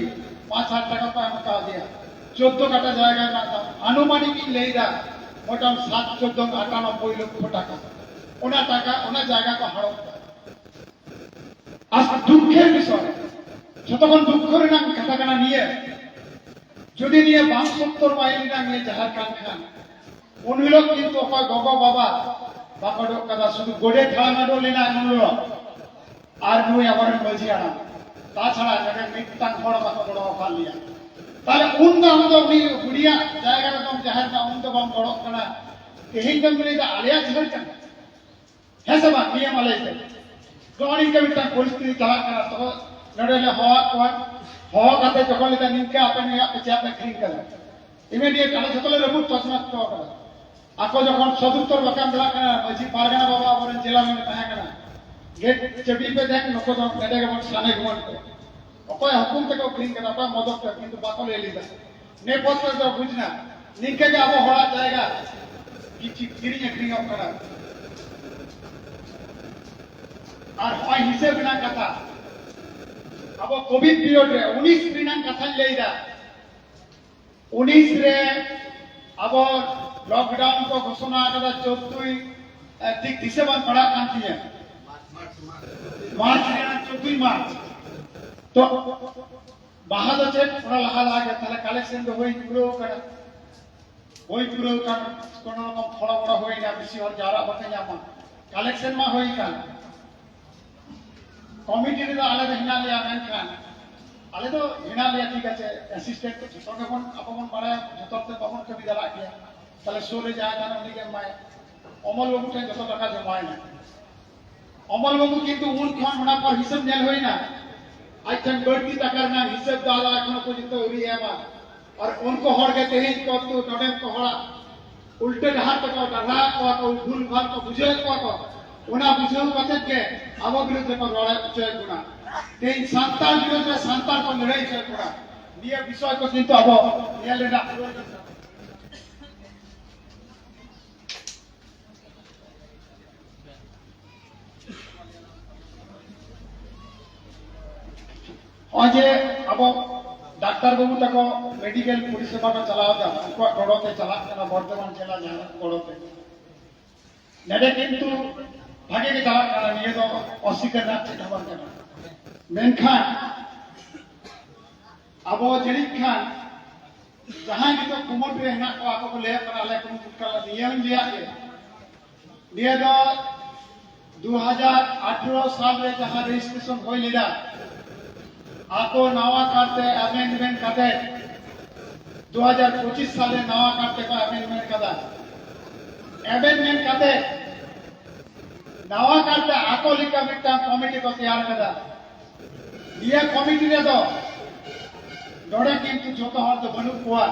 ᱯᱟᱸᱪ ᱦᱟᱡᱟᱨ ᱴᱟᱠᱟ ᱠᱚ ᱮᱢ ᱠᱟᱣᱫᱮᱭᱟ᱾ ᱪᱳᱫᱽᱫᱳ ᱠᱟᱴᱷᱟ ᱡᱟᱭᱜᱟ ᱨᱮᱱᱟᱜ ᱫᱟᱢ ᱟᱱᱩᱢᱟᱱᱤᱠ ᱤᱧ ᱞᱟᱹᱭ ᱮᱫᱟ, ᱢᱳᱴᱟᱢ ᱥᱟᱛ ᱪᱳᱫᱽᱫᱳ ᱟᱴᱟᱱᱚᱵᱵᱳᱭ ᱞᱚᱠᱠᱷᱚ ᱴᱟᱠᱟ᱾ ᱚᱱᱟ ᱴᱟᱠᱟ, ᱚᱱᱟ ᱡᱟᱭᱜᱟ ᱠᱚ ᱦᱟᱲᱚᱯ ᱮᱫᱟ᱾ ᱟᱨ ᱫᱩᱠᱷᱮᱨ ᱵᱤᱥᱚᱭ, ᱡᱷᱚᱛᱚ ᱠᱷᱚᱱ ᱫᱩᱠᱷᱚ ᱨᱮᱱᱟᱜ ᱠᱟᱛᱷᱟ ᱠᱟᱱᱟ ᱱᱤᱭᱟᱹ, ᱡᱩᱫᱤ ᱱᱤᱭᱟᱹ ᱵᱟᱝ ᱥᱚᱛᱛᱚᱨ ᱢᱟᱭᱤᱞ ᱨᱮᱱᱟᱜ ᱱᱤᱭᱟᱹ ᱡᱟᱦᱮᱨ ᱠᱟᱱ ᱠᱷᱟᱱ, ᱩᱱ ᱦᱤᱞᱳᱜ ᱠᱤᱱᱛᱩ ᱚᱠᱚᱭ ᱜᱚᱜᱚ ᱵᱟᱵᱟ ᱵᱟᱠᱚ ᱚᱰᱚᱠ ᱠᱟᱫᱟ, ᱥᱩᱫᱷᱩ ᱜᱚᱰᱮᱛ ᱦᱟᱲᱟᱢ ᱚᱰᱚᱠ ᱞᱮᱱᱟ ᱩᱱ ᱦᱤᱞᱳᱜ, ᱟᱨ ᱱᱩᱭ ᱟᱵᱚᱨᱮᱱ ᱢᱟᱹᱡᱷᱤ ᱦᱟᱲᱟᱢ᱾ ᱛᱟᱪᱷᱟᱲᱟ ᱱᱚᱰᱮ ᱢᱤᱫᱴᱟᱝ ᱦᱚᱲ ᱵᱟᱠᱚ ᱜᱚᱲᱚ ᱟᱠᱟᱫ ᱞᱮᱭᱟ᱾ ᱛᱟᱦᱞᱮ ᱩᱱ ᱫᱚ ᱟᱢ ᱫᱚ ᱩᱱᱤ ᱵᱩᱲᱤᱭᱟᱜ ᱡᱟᱭᱜᱟ ᱨᱮᱫᱚᱢ ᱡᱟᱦᱮᱨ ᱮᱱᱟ, ᱩᱱ ᱫᱚ ᱵᱟᱢ ᱜᱚᱲᱚᱜ ᱠᱟᱱᱟ᱾ ᱛᱮᱦᱮᱧ ᱫᱚᱢ ᱞᱟᱹᱭᱫᱟ ᱟᱞᱮᱭᱟᱜ ᱡᱟᱦᱮᱨ ᱠᱟᱱᱟ, ᱦᱮᱸ ᱥᱮ ᱵᱟᱝ? ᱱᱤᱭᱟᱹ ᱢᱟ ᱞᱟᱹᱭ ᱯᱮ᱾ ᱱᱚᱜᱼᱚ ᱱᱤᱝᱠᱟᱹ ᱢᱤᱫᱴᱟᱝ ᱯᱚᱨᱤᱥᱛᱷᱤᱛᱤ ᱪᱟᱞᱟᱜ ᱠᱟᱱᱟ᱾ ᱛᱚ ᱱᱚᱰᱮ ᱞᱮ ᱦᱚᱦᱚᱣᱟᱫ ᱠᱚᱣᱟ, ᱦᱚᱦᱚ ᱠᱟᱛᱮ ᱡᱚᱠᱷᱚᱱ ᱞᱟᱹᱭᱫᱟ ᱱᱤᱝᱠᱟᱹ ᱟᱯᱮ ᱱᱩᱭᱟᱜ ᱯᱮ ᱪᱮᱫ ᱯᱮ ᱟᱹᱠᱷᱨᱤᱧ ᱠᱟᱫᱟ, ᱤᱢᱤᱰᱤᱭᱮᱴ ᱟᱞᱮ ᱡᱷᱚᱛᱚ ᱞᱮ ᱨᱟᱹᱯᱩᱫ ᱛᱚᱪᱱᱟᱪ ᱦᱚᱴᱚ ᱠᱟᱫᱟ᱾ ᱟᱠᱚ ᱡᱚᱠᱷᱚᱱ ᱥᱚᱫᱩᱛᱛᱚᱨ ᱵᱟᱠᱚ ᱮᱢ ᱫᱟᱲᱮᱭᱟᱜ ᱠᱟᱱᱟ, ᱢᱟᱹᱡᱷᱤ ᱯᱟᱨᱜᱟᱱᱟ ᱵᱟᱵᱟ ᱟᱵᱚᱨᱮᱱ ᱡᱮᱞᱟ ᱨᱮᱱ ᱛᱟᱦᱮᱸ ᱠᱟᱱᱟ, ᱜᱮᱴ ᱪᱟᱹᱵᱤ ᱯᱮ ᱫᱮᱱ, ᱱᱩᱠᱩ ᱫᱚ ᱱᱚᱰᱮ ᱜᱮᱵᱚᱱ ᱥᱟᱱᱮ ᱜᱩᱢᱟᱱ ᱠᱚ᱾ ᱚᱠᱚᱭᱟᱜ ᱦᱩᱠᱩᱢ ᱛᱮᱠᱚ ᱟᱹᱠᱷᱨᱤᱧ ᱠᱟᱫᱟ, ᱚᱠᱚᱭᱟᱜ ᱢᱚᱫᱚᱫ ᱛᱮ, ᱠᱤᱱᱛᱩ ᱵᱟᱠᱚ ᱞᱟᱹᱭ ᱞᱮᱫᱟ᱾ ᱱᱮ ᱯᱚᱨ ᱛᱮᱫᱚ ᱵᱩᱡᱽ ᱮᱱᱟ, ᱱᱤᱝᱠᱟᱹ ᱜᱮ ᱟᱵᱚ ᱦᱚᱲᱟᱜ ᱡᱟᱭᱜᱟ ᱠᱤᱪᱷᱩ ᱠᱤᱨᱤᱧ ᱟᱹᱠᱷᱨᱤᱧᱚᱜ ᱠᱟᱱᱟ᱾ ᱟᱨ ᱦᱚᱸᱜᱼᱚᱭ ᱦᱤᱥᱟᱹᱵ ᱨᱮᱱᱟᱜ ᱠᱟᱛᱷᱟ, ᱟᱵᱚ ᱠᱳᱵᱷᱤᱰ ᱯᱤᱨᱤᱭᱚᱰ ᱨᱮ ᱩᱱᱤᱥ ᱨᱮᱱᱟᱜ ᱠᱟᱛᱷᱟᱧ ᱞᱟᱹᱭᱫᱟ, ᱩᱱᱤᱥ ᱨᱮ ᱟᱵᱚ ᱞᱚᱠᱰᱟᱣᱩᱱ ᱠᱚ ᱜᱷᱳᱥᱚᱱᱟ ᱟᱠᱟᱫᱟ ᱪᱳᱫᱽᱫᱳᱭ, ᱮ, ᱴᱷᱤᱠ ᱫᱤᱥᱟᱹ ᱵᱟᱝ ᱯᱟᱲᱟᱜ ᱠᱟᱱ ᱛᱤᱧᱟᱹ, ᱢᱟᱨᱪ ᱨᱮᱱᱟᱜ ᱪᱳᱫᱽᱫᱳᱭ ᱢᱟᱨᱪ᱾ ᱛᱚ ᱵᱟᱦᱟ ᱫᱚ ᱪᱮᱫ, ᱚᱱᱟ ᱞᱟᱦᱟ ᱞᱟᱦᱟ ᱜᱮ ᱛᱟᱦᱞᱮ ᱠᱟᱞᱮᱠᱥᱚᱱ ᱫᱚ ᱦᱩᱭ ᱯᱩᱨᱟᱹᱣ ᱠᱟᱱᱟ, ᱦᱩᱭ ᱯᱩᱨᱟᱹᱣ ᱠᱟᱱ, ᱠᱳᱱᱳ ᱨᱚᱠᱚᱢ ᱠᱷᱚᱲᱚ ᱵᱚᱲᱚ ᱦᱩᱭᱱᱟ, ᱵᱮᱥᱤ ᱦᱚᱲ ᱡᱟᱣᱨᱟᱜ ᱵᱟᱠᱚ ᱧᱟᱢᱟ, ᱠᱟᱞᱮᱠᱥᱚᱱ ᱢᱟ ᱦᱩᱭ ᱠᱟᱱ᱾ ᱠᱚᱢᱤᱴᱤ ᱨᱮᱫᱚ ᱟᱞᱮ ᱫᱚ ᱦᱮᱱᱟᱜ ᱞᱮᱭᱟ, ᱢᱮᱱᱠᱷᱟᱱ ᱟᱞᱮ ᱫᱚ ᱦᱮᱱᱟᱜ ᱞᱮᱭᱟ, ᱴᱷᱤᱠ ᱟᱪᱷᱮ, ᱮᱥᱤᱥᱴᱮᱱᱴ ᱠᱚ ᱡᱷᱚᱛᱚ ᱜᱮᱵᱚᱱ, ᱟᱵᱚ ᱵᱚᱱ ᱵᱟᱲᱟᱭᱟ, ᱡᱷᱚᱛᱚ ᱛᱮ ᱵᱟᱵᱚᱱ ᱠᱟᱹᱢᱤ ᱫᱟᱲᱮᱭᱟᱜ ᱜᱮᱭᱟ᱾ ᱛᱟᱦᱞᱮ ᱥᱩᱨ ᱨᱮ ᱡᱟᱦᱟᱸᱭ ᱛᱟᱦᱮᱱᱟ ᱩᱱᱤ ᱜᱮ ᱮᱢᱟᱭᱟ᱾ ᱚᱢᱚᱞ ᱵᱟᱹᱵᱩ ᱴᱷᱮᱱ ᱡᱚᱛᱚ ᱴᱟᱠᱟ ᱡᱚᱢᱟᱭᱮᱱᱟ᱾ ᱚᱢᱚᱞ ᱵᱟᱹᱵᱩ ᱠᱤᱱᱛᱩ ᱩᱱ ᱠᱷᱚᱱ ᱚᱱᱟ ᱯᱚᱨ ᱦᱤᱥᱟᱹᱵ ᱧᱮᱞ ᱦᱩᱭᱱᱟ, ᱟᱡ ᱴᱷᱮᱱ ᱵᱟᱹᱲᱛᱤ ᱴᱟᱠᱟ ᱨᱮᱱᱟᱜ ᱦᱤᱥᱟᱹᱵ ᱫᱚ ᱟᱫᱚ ᱮᱠᱷᱚᱱᱳ ᱯᱚᱨᱡᱚᱱᱛᱚ ᱟᱹᱣᱨᱤ ᱮᱢᱟ᱾ ᱟᱨ ᱩᱱᱠᱩ ᱦᱚᱲ ᱜᱮ ᱛᱮᱦᱮᱧ ᱠᱚ ᱱᱚᱰᱮᱱ ᱠᱚ ᱦᱚᱲᱟᱜ ᱩᱞᱴᱟᱹ ᱰᱟᱦᱟᱨ ᱛᱮᱠᱚ ᱰᱟᱦᱨᱟᱣᱮᱫ ᱠᱚᱣᱟ ᱠᱚ, ᱵᱷᱩᱞ ᱵᱷᱟᱞ ᱠᱚ ᱵᱩᱡᱷᱟᱹᱣᱮᱫ ᱠᱚᱣᱟ ᱠᱚ, ᱚᱱᱟ ᱵᱩᱡᱷᱟᱹᱣ ᱠᱟᱛᱮ ᱜᱮ ᱟᱵᱚ ᱵᱤᱨᱩᱫᱷ ᱨᱮᱠᱚ ᱨᱚᱲ ᱦᱚᱪᱚᱭᱮᱫ ᱵᱚᱱᱟ᱾ ᱛᱮᱦᱮᱧ ᱥᱟᱱᱛᱟᱲ ᱵᱤᱨᱩᱫᱷ ᱨᱮ ᱥᱟᱱᱛᱟᱲ ᱠᱚ ᱞᱟᱹᱲᱦᱟᱹᱭ ᱦᱚᱪᱚᱭᱮᱫ ᱵᱚᱱᱟ᱾ ᱱᱤᱭᱟᱹ ᱵᱤᱥᱚᱭ ᱠᱚ ᱠᱤᱱᱛᱩ ᱟᱵᱚ ᱧᱮᱞ ᱨᱮᱱᱟᱜ ᱯᱨᱚᱭᱳᱡᱚᱱ ᱠᱟᱱᱟ᱾ ᱱᱚᱜᱼᱚᱭ ᱡᱮ ᱟᱵᱚ ᱰᱟᱠᱛᱟᱨ ᱵᱟᱹᱵᱩ ᱛᱟᱠᱚ ᱢᱮᱰᱤᱠᱮᱞ ᱯᱚᱨᱤᱥᱮᱵᱟ ᱠᱚ ᱪᱟᱞᱟᱣ ᱮᱫᱟ, ᱩᱱᱠᱩᱣᱟᱜ ᱜᱚᱲᱚ ᱛᱮ ᱪᱟᱞᱟᱜ ᱠᱟᱱᱟ, ᱵᱚᱨᱫᱷᱚᱢᱟᱱ ᱡᱮᱞᱟ ᱡᱟᱦᱟᱸ ᱜᱚᱲᱚ ᱛᱮ᱾ ᱱᱚᱰᱮ ᱠᱤᱱᱛᱩ ᱵᱷᱟᱜᱮ ᱜᱮ ᱪᱟᱞᱟᱜ ᱠᱟᱱᱟ, ᱱᱤᱭᱟᱹ ᱫᱚ ᱚᱥᱤᱠᱟᱨ ᱨᱮᱱᱟᱜ ᱪᱮᱫ ᱦᱚᱸ ᱵᱟᱝ ᱠᱟᱱᱟ᱾ ᱢᱮᱱᱠᱷᱟᱱ ᱟᱵᱚ ᱡᱟᱹᱱᱤᱡ ᱠᱷᱟᱱ ᱡᱟᱦᱟᱸᱭ ᱱᱤᱛᱚᱜ ᱠᱩᱢᱩᱴ ᱨᱮ ᱦᱮᱱᱟᱜ ᱠᱚᱣᱟ, ᱟᱠᱚ ᱠᱚ ᱞᱟᱹᱭᱟᱜ ᱠᱟᱱᱟ, ᱟᱞᱮ ᱠᱩᱢᱩᱴ ᱠᱟᱱᱟ, ᱱᱤᱭᱟᱹ ᱦᱚᱸᱧ ᱞᱟᱹᱭᱟᱜ ᱜᱮ᱾ ᱱᱤᱭᱟᱹ ᱫᱚ ᱫᱩ ᱦᱟᱡᱟᱨ ᱟᱴᱷᱨᱚ ᱥᱟᱞ ᱨᱮ ᱡᱟᱦᱟᱸ ᱨᱮᱡᱤᱥᱴᱨᱮᱥᱚᱱ ᱦᱩᱭ ᱞᱮᱱᱟ, ᱟᱠᱚ ᱱᱟᱣᱟ ᱠᱟᱨᱛᱮ ᱟᱢᱮᱱᱰᱢᱮᱱᱴ ᱠᱟᱛᱮ ᱫᱩ ᱦᱟᱡᱟᱨ ᱯᱚᱸᱪᱤᱥ ᱥᱟᱞ ᱨᱮ ᱱᱟᱣᱟ ᱠᱟᱨᱛᱮ ᱠᱚ ᱟᱢᱮᱱᱰᱢᱮᱱᱴ ᱠᱟᱫᱟ᱾ ᱟᱢᱮᱱᱰᱢᱮᱱᱴ ᱠᱟᱛᱮ ᱱᱟᱣᱟ ᱠᱟᱨᱛᱮ ᱟᱠᱚ ᱞᱮᱠᱟ ᱢᱤᱫᱴᱟᱝ ᱠᱚᱢᱤᱴᱤ ᱠᱚ ᱛᱮᱭᱟᱨ ᱠᱟᱫᱟ᱾ ᱱᱤᱭᱟᱹ ᱠᱚᱢᱤᱴᱤ ᱨᱮᱫᱚ ᱱᱚᱰᱮ ᱠᱤᱱᱛᱩ ᱡᱚᱛᱚ ᱦᱚᱲ ᱫᱚ ᱵᱟᱹᱱᱩᱜ ᱠᱚᱣᱟ᱾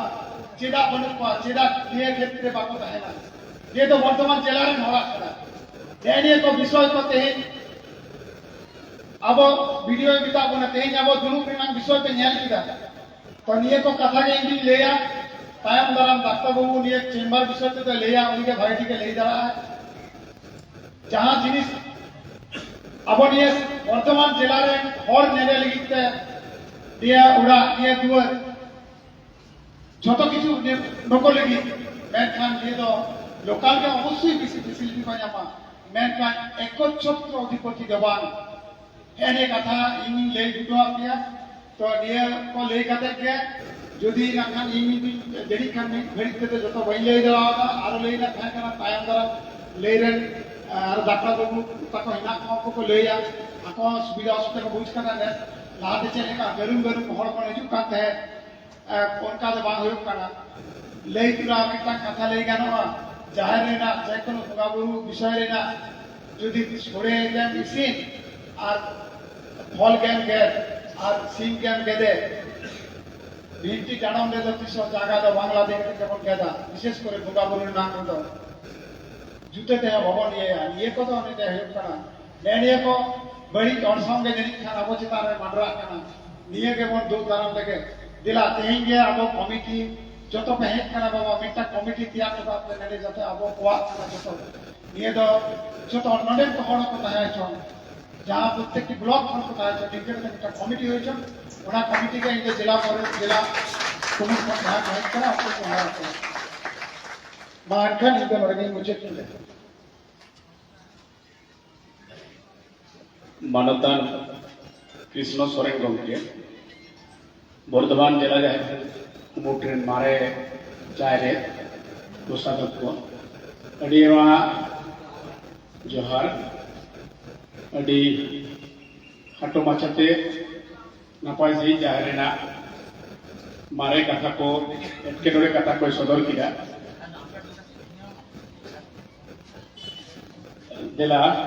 ᱪᱮᱫᱟᱜ ᱵᱟᱹᱱᱩᱜ ᱠᱚᱣᱟ? ᱪᱮᱫᱟᱜ ᱱᱤᱭᱟᱹ ᱠᱷᱮᱛᱨᱮ ᱵᱟᱠᱚ ᱛᱟᱦᱮᱱᱟ? ᱱᱤᱭᱟᱹ ᱫᱚ ᱵᱚᱨᱫᱷᱚᱢᱟᱱ ᱡᱮᱞᱟ ᱨᱮᱱ ᱦᱚᱲᱟᱜ ᱠᱟᱱᱟ᱾ ᱱᱮᱜᱼᱮ ᱱᱤᱭᱟᱹ ᱠᱚ ᱵᱤᱥᱚᱭ ᱠᱚ ᱛᱮᱦᱮᱧ ᱟᱵᱚ ᱵᱤᱰᱤᱳᱭ ᱢᱮᱛᱟᱜ ᱵᱚᱱᱟ, ᱛᱮᱦᱮᱧ ᱟᱵᱚ ᱫᱩᱲᱩᱵ ᱨᱮᱱᱟᱜ ᱵᱤᱥᱚᱭ ᱯᱮ ᱧᱮᱞ ᱠᱮᱫᱟ᱾ ᱛᱚ ᱱᱤᱭᱟᱹ ᱠᱚ ᱠᱟᱛᱷᱟ ᱜᱮ ᱤᱧ ᱫᱩᱧ ᱞᱟᱹᱭᱟ, ᱛᱟᱭᱚᱢ ᱫᱟᱨᱟᱢ ᱰᱟᱠᱛᱟᱨ ᱵᱟᱹᱵᱩ ᱱᱤᱭᱟᱹ ᱪᱮᱢᱵᱟᱨ ᱵᱤᱥᱚᱭ ᱛᱮᱫᱚ ᱞᱟᱹᱭᱟ, ᱩᱱᱤ ᱜᱮ ᱵᱷᱟᱜᱮ ᱴᱷᱤᱠ ᱮ ᱞᱟᱹᱭ ᱫᱟᱲᱮᱭᱟᱜᱼᱟ᱾ ᱡᱟᱦᱟᱸ ᱡᱤᱱᱤᱥ ᱟᱵᱚ ᱱᱤᱭᱟᱹ ᱵᱚᱨᱫᱷᱚᱢᱟᱱ ᱡᱮᱞᱟ ᱨᱮᱱ ᱦᱚᱲ ᱧᱮᱞᱮ ᱞᱟᱹᱜᱤᱫ ᱛᱮ ᱱᱤᱭᱟᱹ ᱚᱲᱟᱜ, ᱱᱤᱭᱟᱹ ᱫᱩᱣᱟᱹᱨ, ᱡᱷᱚᱛᱚ ᱠᱤᱪᱷᱩ ᱱᱤᱭᱟᱹ ᱱᱩᱠᱩ ᱞᱟᱹᱜᱤᱫ, ᱢᱮᱱᱠᱷᱟᱱ ᱱᱤᱭᱟᱹ ᱫᱚ ᱞᱳᱠᱟᱞ ᱜᱮ ᱚᱵᱚᱥᱥᱳᱭ ᱵᱮᱥᱤ ᱯᱷᱮᱥᱤᱞᱤᱴᱤ ᱠᱚ ᱧᱟᱢᱟ, ᱢᱮᱱᱠᱷᱟᱱ ᱮᱠᱚᱪᱷᱚᱛᱨᱚ ᱚᱫᱷᱤᱯᱚᱛᱤ ᱫᱚ ᱵᱟᱝ᱾ ᱦᱮᱸ, ᱱᱤᱭᱟᱹ ᱠᱟᱛᱷᱟ ᱤᱧᱤᱧ ᱞᱟᱹᱭ ᱦᱚᱴᱚᱣᱟᱫ ᱯᱮᱭᱟ᱾ ᱛᱚ ᱱᱤᱭᱟᱹ ᱠᱚ ᱞᱟᱹᱭ ᱠᱟᱛᱮ ᱜᱮ ᱡᱩᱫᱤ ᱱᱟᱜ ᱠᱷᱟᱱ ᱤᱧ ᱡᱩᱫᱤ ᱡᱟᱹᱱᱤᱡ ᱠᱷᱟᱱ ᱢᱤᱫ ᱜᱷᱟᱹᱲᱤᱡ ᱛᱮᱫᱚ ᱡᱚᱛᱚ ᱵᱟᱹᱧ ᱞᱟᱹᱭ ᱫᱟᱲᱮᱭᱟᱫᱟ, ᱟᱨᱚ ᱞᱟᱹᱭ ᱨᱮᱱᱟᱜ ᱛᱟᱦᱮᱸ ᱠᱟᱱᱟ, ᱛᱟᱭᱚᱢ ᱫᱟᱨᱟᱢ ᱞᱟᱹᱭ ᱨᱮᱱ, ᱟᱨ ᱰᱟᱠᱛᱟᱨ ᱵᱟᱹᱵᱩ ᱛᱟᱠᱚ ᱦᱮᱱᱟᱜ ᱠᱚᱣᱟ, ᱩᱱᱠᱩ ᱠᱚ ᱞᱟᱹᱭᱟ, ᱟᱠᱚ ᱦᱚᱸ ᱥᱩᱵᱤᱫᱷᱟ ᱚᱥᱩᱵᱤᱫᱷᱟ ᱠᱚ ᱵᱩᱡᱽ ᱠᱟᱫᱟ᱾ ᱱᱮᱥ ᱞᱟᱦᱟᱛᱮ ᱪᱮᱫ ᱞᱮᱠᱟ ᱜᱟᱹᱨᱩᱢ ᱜᱟᱹᱨᱩᱢ ᱦᱚᱲ ᱠᱚ ᱦᱤᱡᱩᱜ ᱠᱟᱱ ᱛᱟᱦᱮᱸᱫ, ᱮ, ᱚᱱᱠᱟ ᱫᱚ ᱵᱟᱝ ᱦᱩᱭᱩᱜ ᱠᱟᱱᱟ᱾ ᱞᱟᱹᱭ ᱛᱚᱨᱟ ᱢᱤᱫᱴᱟᱝ ᱠᱟᱛᱷᱟ ᱞᱟᱹᱭ ᱜᱟᱱᱚᱜᱼᱟ, ᱡᱟᱦᱮᱨ ᱨᱮᱱᱟᱜ ᱡᱮᱠᱳᱱᱳ ᱵᱚᱸᱜᱟ ᱵᱩᱨᱩ ᱵᱤᱥᱚᱭ ᱨᱮᱱᱟᱜ ᱡᱩᱫᱤ ᱥᱚᱲᱮ ᱜᱮᱢ ᱤᱥᱤᱱ ᱟᱨ ᱯᱷᱚᱞ ᱜᱮᱢ ᱜᱮᱫ ᱟᱨ ᱥᱤᱢ ᱜᱮᱢ ᱜᱮᱫᱮ, ᱵᱷᱤᱱᱴᱤ ᱰᱟᱸᱰᱚᱢ ᱨᱮᱫᱚ ᱛᱤᱥ ᱦᱚᱸ ᱡᱟᱸᱜᱟ ᱫᱚ ᱵᱟᱝ ᱞᱟᱫᱮ ᱠᱟᱛᱮ ᱵᱚᱱ ᱜᱮᱫᱟ, ᱵᱤᱥᱮᱥ ᱠᱚᱨᱮ ᱵᱚᱸᱜᱟ ᱵᱩᱨᱩ ᱨᱮᱱᱟᱜ ᱠᱚᱫᱚ ᱡᱩᱛᱟᱹ ᱛᱮᱦᱚᱸ ᱵᱟᱵᱚᱱ ᱤᱭᱟᱹᱭᱟ᱾ ᱱᱤᱭᱟᱹ ᱠᱚᱫᱚ ᱱᱤᱛᱚᱜ ᱦᱩᱭᱩᱜ ᱠᱟᱱᱟ, ᱱᱮᱜᱼᱮ ᱱᱤᱭᱟᱹ ᱠᱚ ᱵᱟᱹᱲᱤᱡ ᱚᱨᱥᱚᱝ ᱜᱮ ᱡᱟᱹᱱᱤᱡ ᱠᱷᱟᱱ ᱟᱵᱚ ᱪᱮᱛᱟᱱ ᱨᱮ ᱢᱟᱰᱨᱟᱜ ᱠᱟᱱᱟ᱾ ᱱᱤᱭᱟᱹ ᱜᱮᱵᱚᱱ ᱫᱩᱜ ᱫᱟᱨᱟᱢ ᱞᱮᱜᱮ᱾ ᱫᱮᱞᱟ, ᱛᱮᱦᱮᱧ ᱜᱮ ᱟᱵᱚ ᱠᱚᱢᱤᱴᱤ ᱡᱚᱛᱚ ᱯᱮ ᱦᱮᱡ ᱠᱟᱱᱟ ᱵᱟᱵᱟ, ᱢᱤᱫᱴᱟᱝ ᱠᱚᱢᱤᱴᱤ ᱛᱮᱭᱟᱨ ᱦᱚᱴᱚ ᱠᱟᱜ ᱯᱮ ᱱᱚᱰᱮ, ᱡᱟᱛᱮ ᱟᱵᱚ ᱠᱚᱣᱟᱜ ᱠᱟᱱᱟ ᱡᱚᱛᱚ᱾ ᱱᱤᱭᱟᱹ ᱫᱚ ᱡᱚᱛᱚ ᱦᱚᱲ ᱱᱚᱰᱮᱱ ᱠᱚ ᱦᱚᱲ ᱦᱚᱸᱠᱚ ᱛᱟᱦᱮᱸ ᱦᱚᱪᱚᱣᱟᱱ᱾ ᱡᱟᱦᱟᱸ ᱯᱨᱚᱛᱮᱠᱴᱤ ᱵᱞᱚᱠ ᱠᱷᱚᱱ ᱠᱚ ᱛᱟᱦᱮᱸ ᱦᱚᱪᱚ, ᱱᱤᱝᱠᱟᱹ ᱠᱟᱛᱮ ᱢᱤᱫᱴᱟᱝ ᱠᱚᱢᱤᱴᱤ ᱦᱩᱭ ᱦᱚᱪᱚ, ᱚᱱᱟ ᱠᱚᱢᱤᱴᱤ ᱜᱮ ᱤᱧ ᱫᱚ ᱡᱮᱞᱟ ᱯᱚᱨᱮ ᱡᱮᱞᱟ ᱠᱚᱢᱤᱴᱤ ᱠᱷᱚᱱ ᱡᱟᱦᱟᱸ ᱠᱚ ᱦᱮᱡ ᱠᱟᱱᱟ, ᱩᱱᱠᱩ ᱠᱚ ᱦᱚᱦᱚ ᱟᱠᱚᱣᱟ᱾ ᱢᱟ ᱮᱱᱠᱷᱟᱱ ᱤᱧ ᱫᱚ ᱱᱚᱰᱮ ᱜᱤᱧ ᱢᱩᱪᱟᱹᱫ ᱠᱮᱫᱟ᱾ ᱢᱟᱱᱚᱛᱟᱱ ᱠᱨᱤᱥᱱᱚ ᱥᱚᱨᱮᱱ ᱜᱚᱢᱠᱮ, ᱵᱚᱨᱫᱷᱚᱢᱟᱱ ᱡᱮᱞᱟ ᱡᱟᱦᱮᱨ ᱠᱩᱢᱩᱴ ᱨᱮᱱ ᱢᱟᱨᱮ ᱡᱟᱦᱮᱨ ᱠᱚᱥᱟᱫᱚᱠ ᱠᱚ, ᱟᱹᱰᱤ ᱟᱭᱢᱟ ᱡᱚᱦᱟᱨ᱾ ᱟᱹᱰᱤ ᱠᱷᱟᱴᱚ ᱢᱟᱪᱷᱟᱛᱮ ᱱᱟᱯᱟᱭ ᱥᱟᱺᱦᱤᱡ ᱡᱟᱦᱮᱨ ᱨᱮᱱᱟᱜ ᱢᱟᱨᱮ ᱠᱟᱛᱷᱟ ᱠᱚ, ᱮᱴᱠᱮᱴᱚᱬᱮ ᱠᱟᱛᱷᱟ ᱠᱚᱭ ᱥᱚᱫᱚᱨ ᱠᱮᱫᱟ᱾ ᱫᱮᱞᱟ,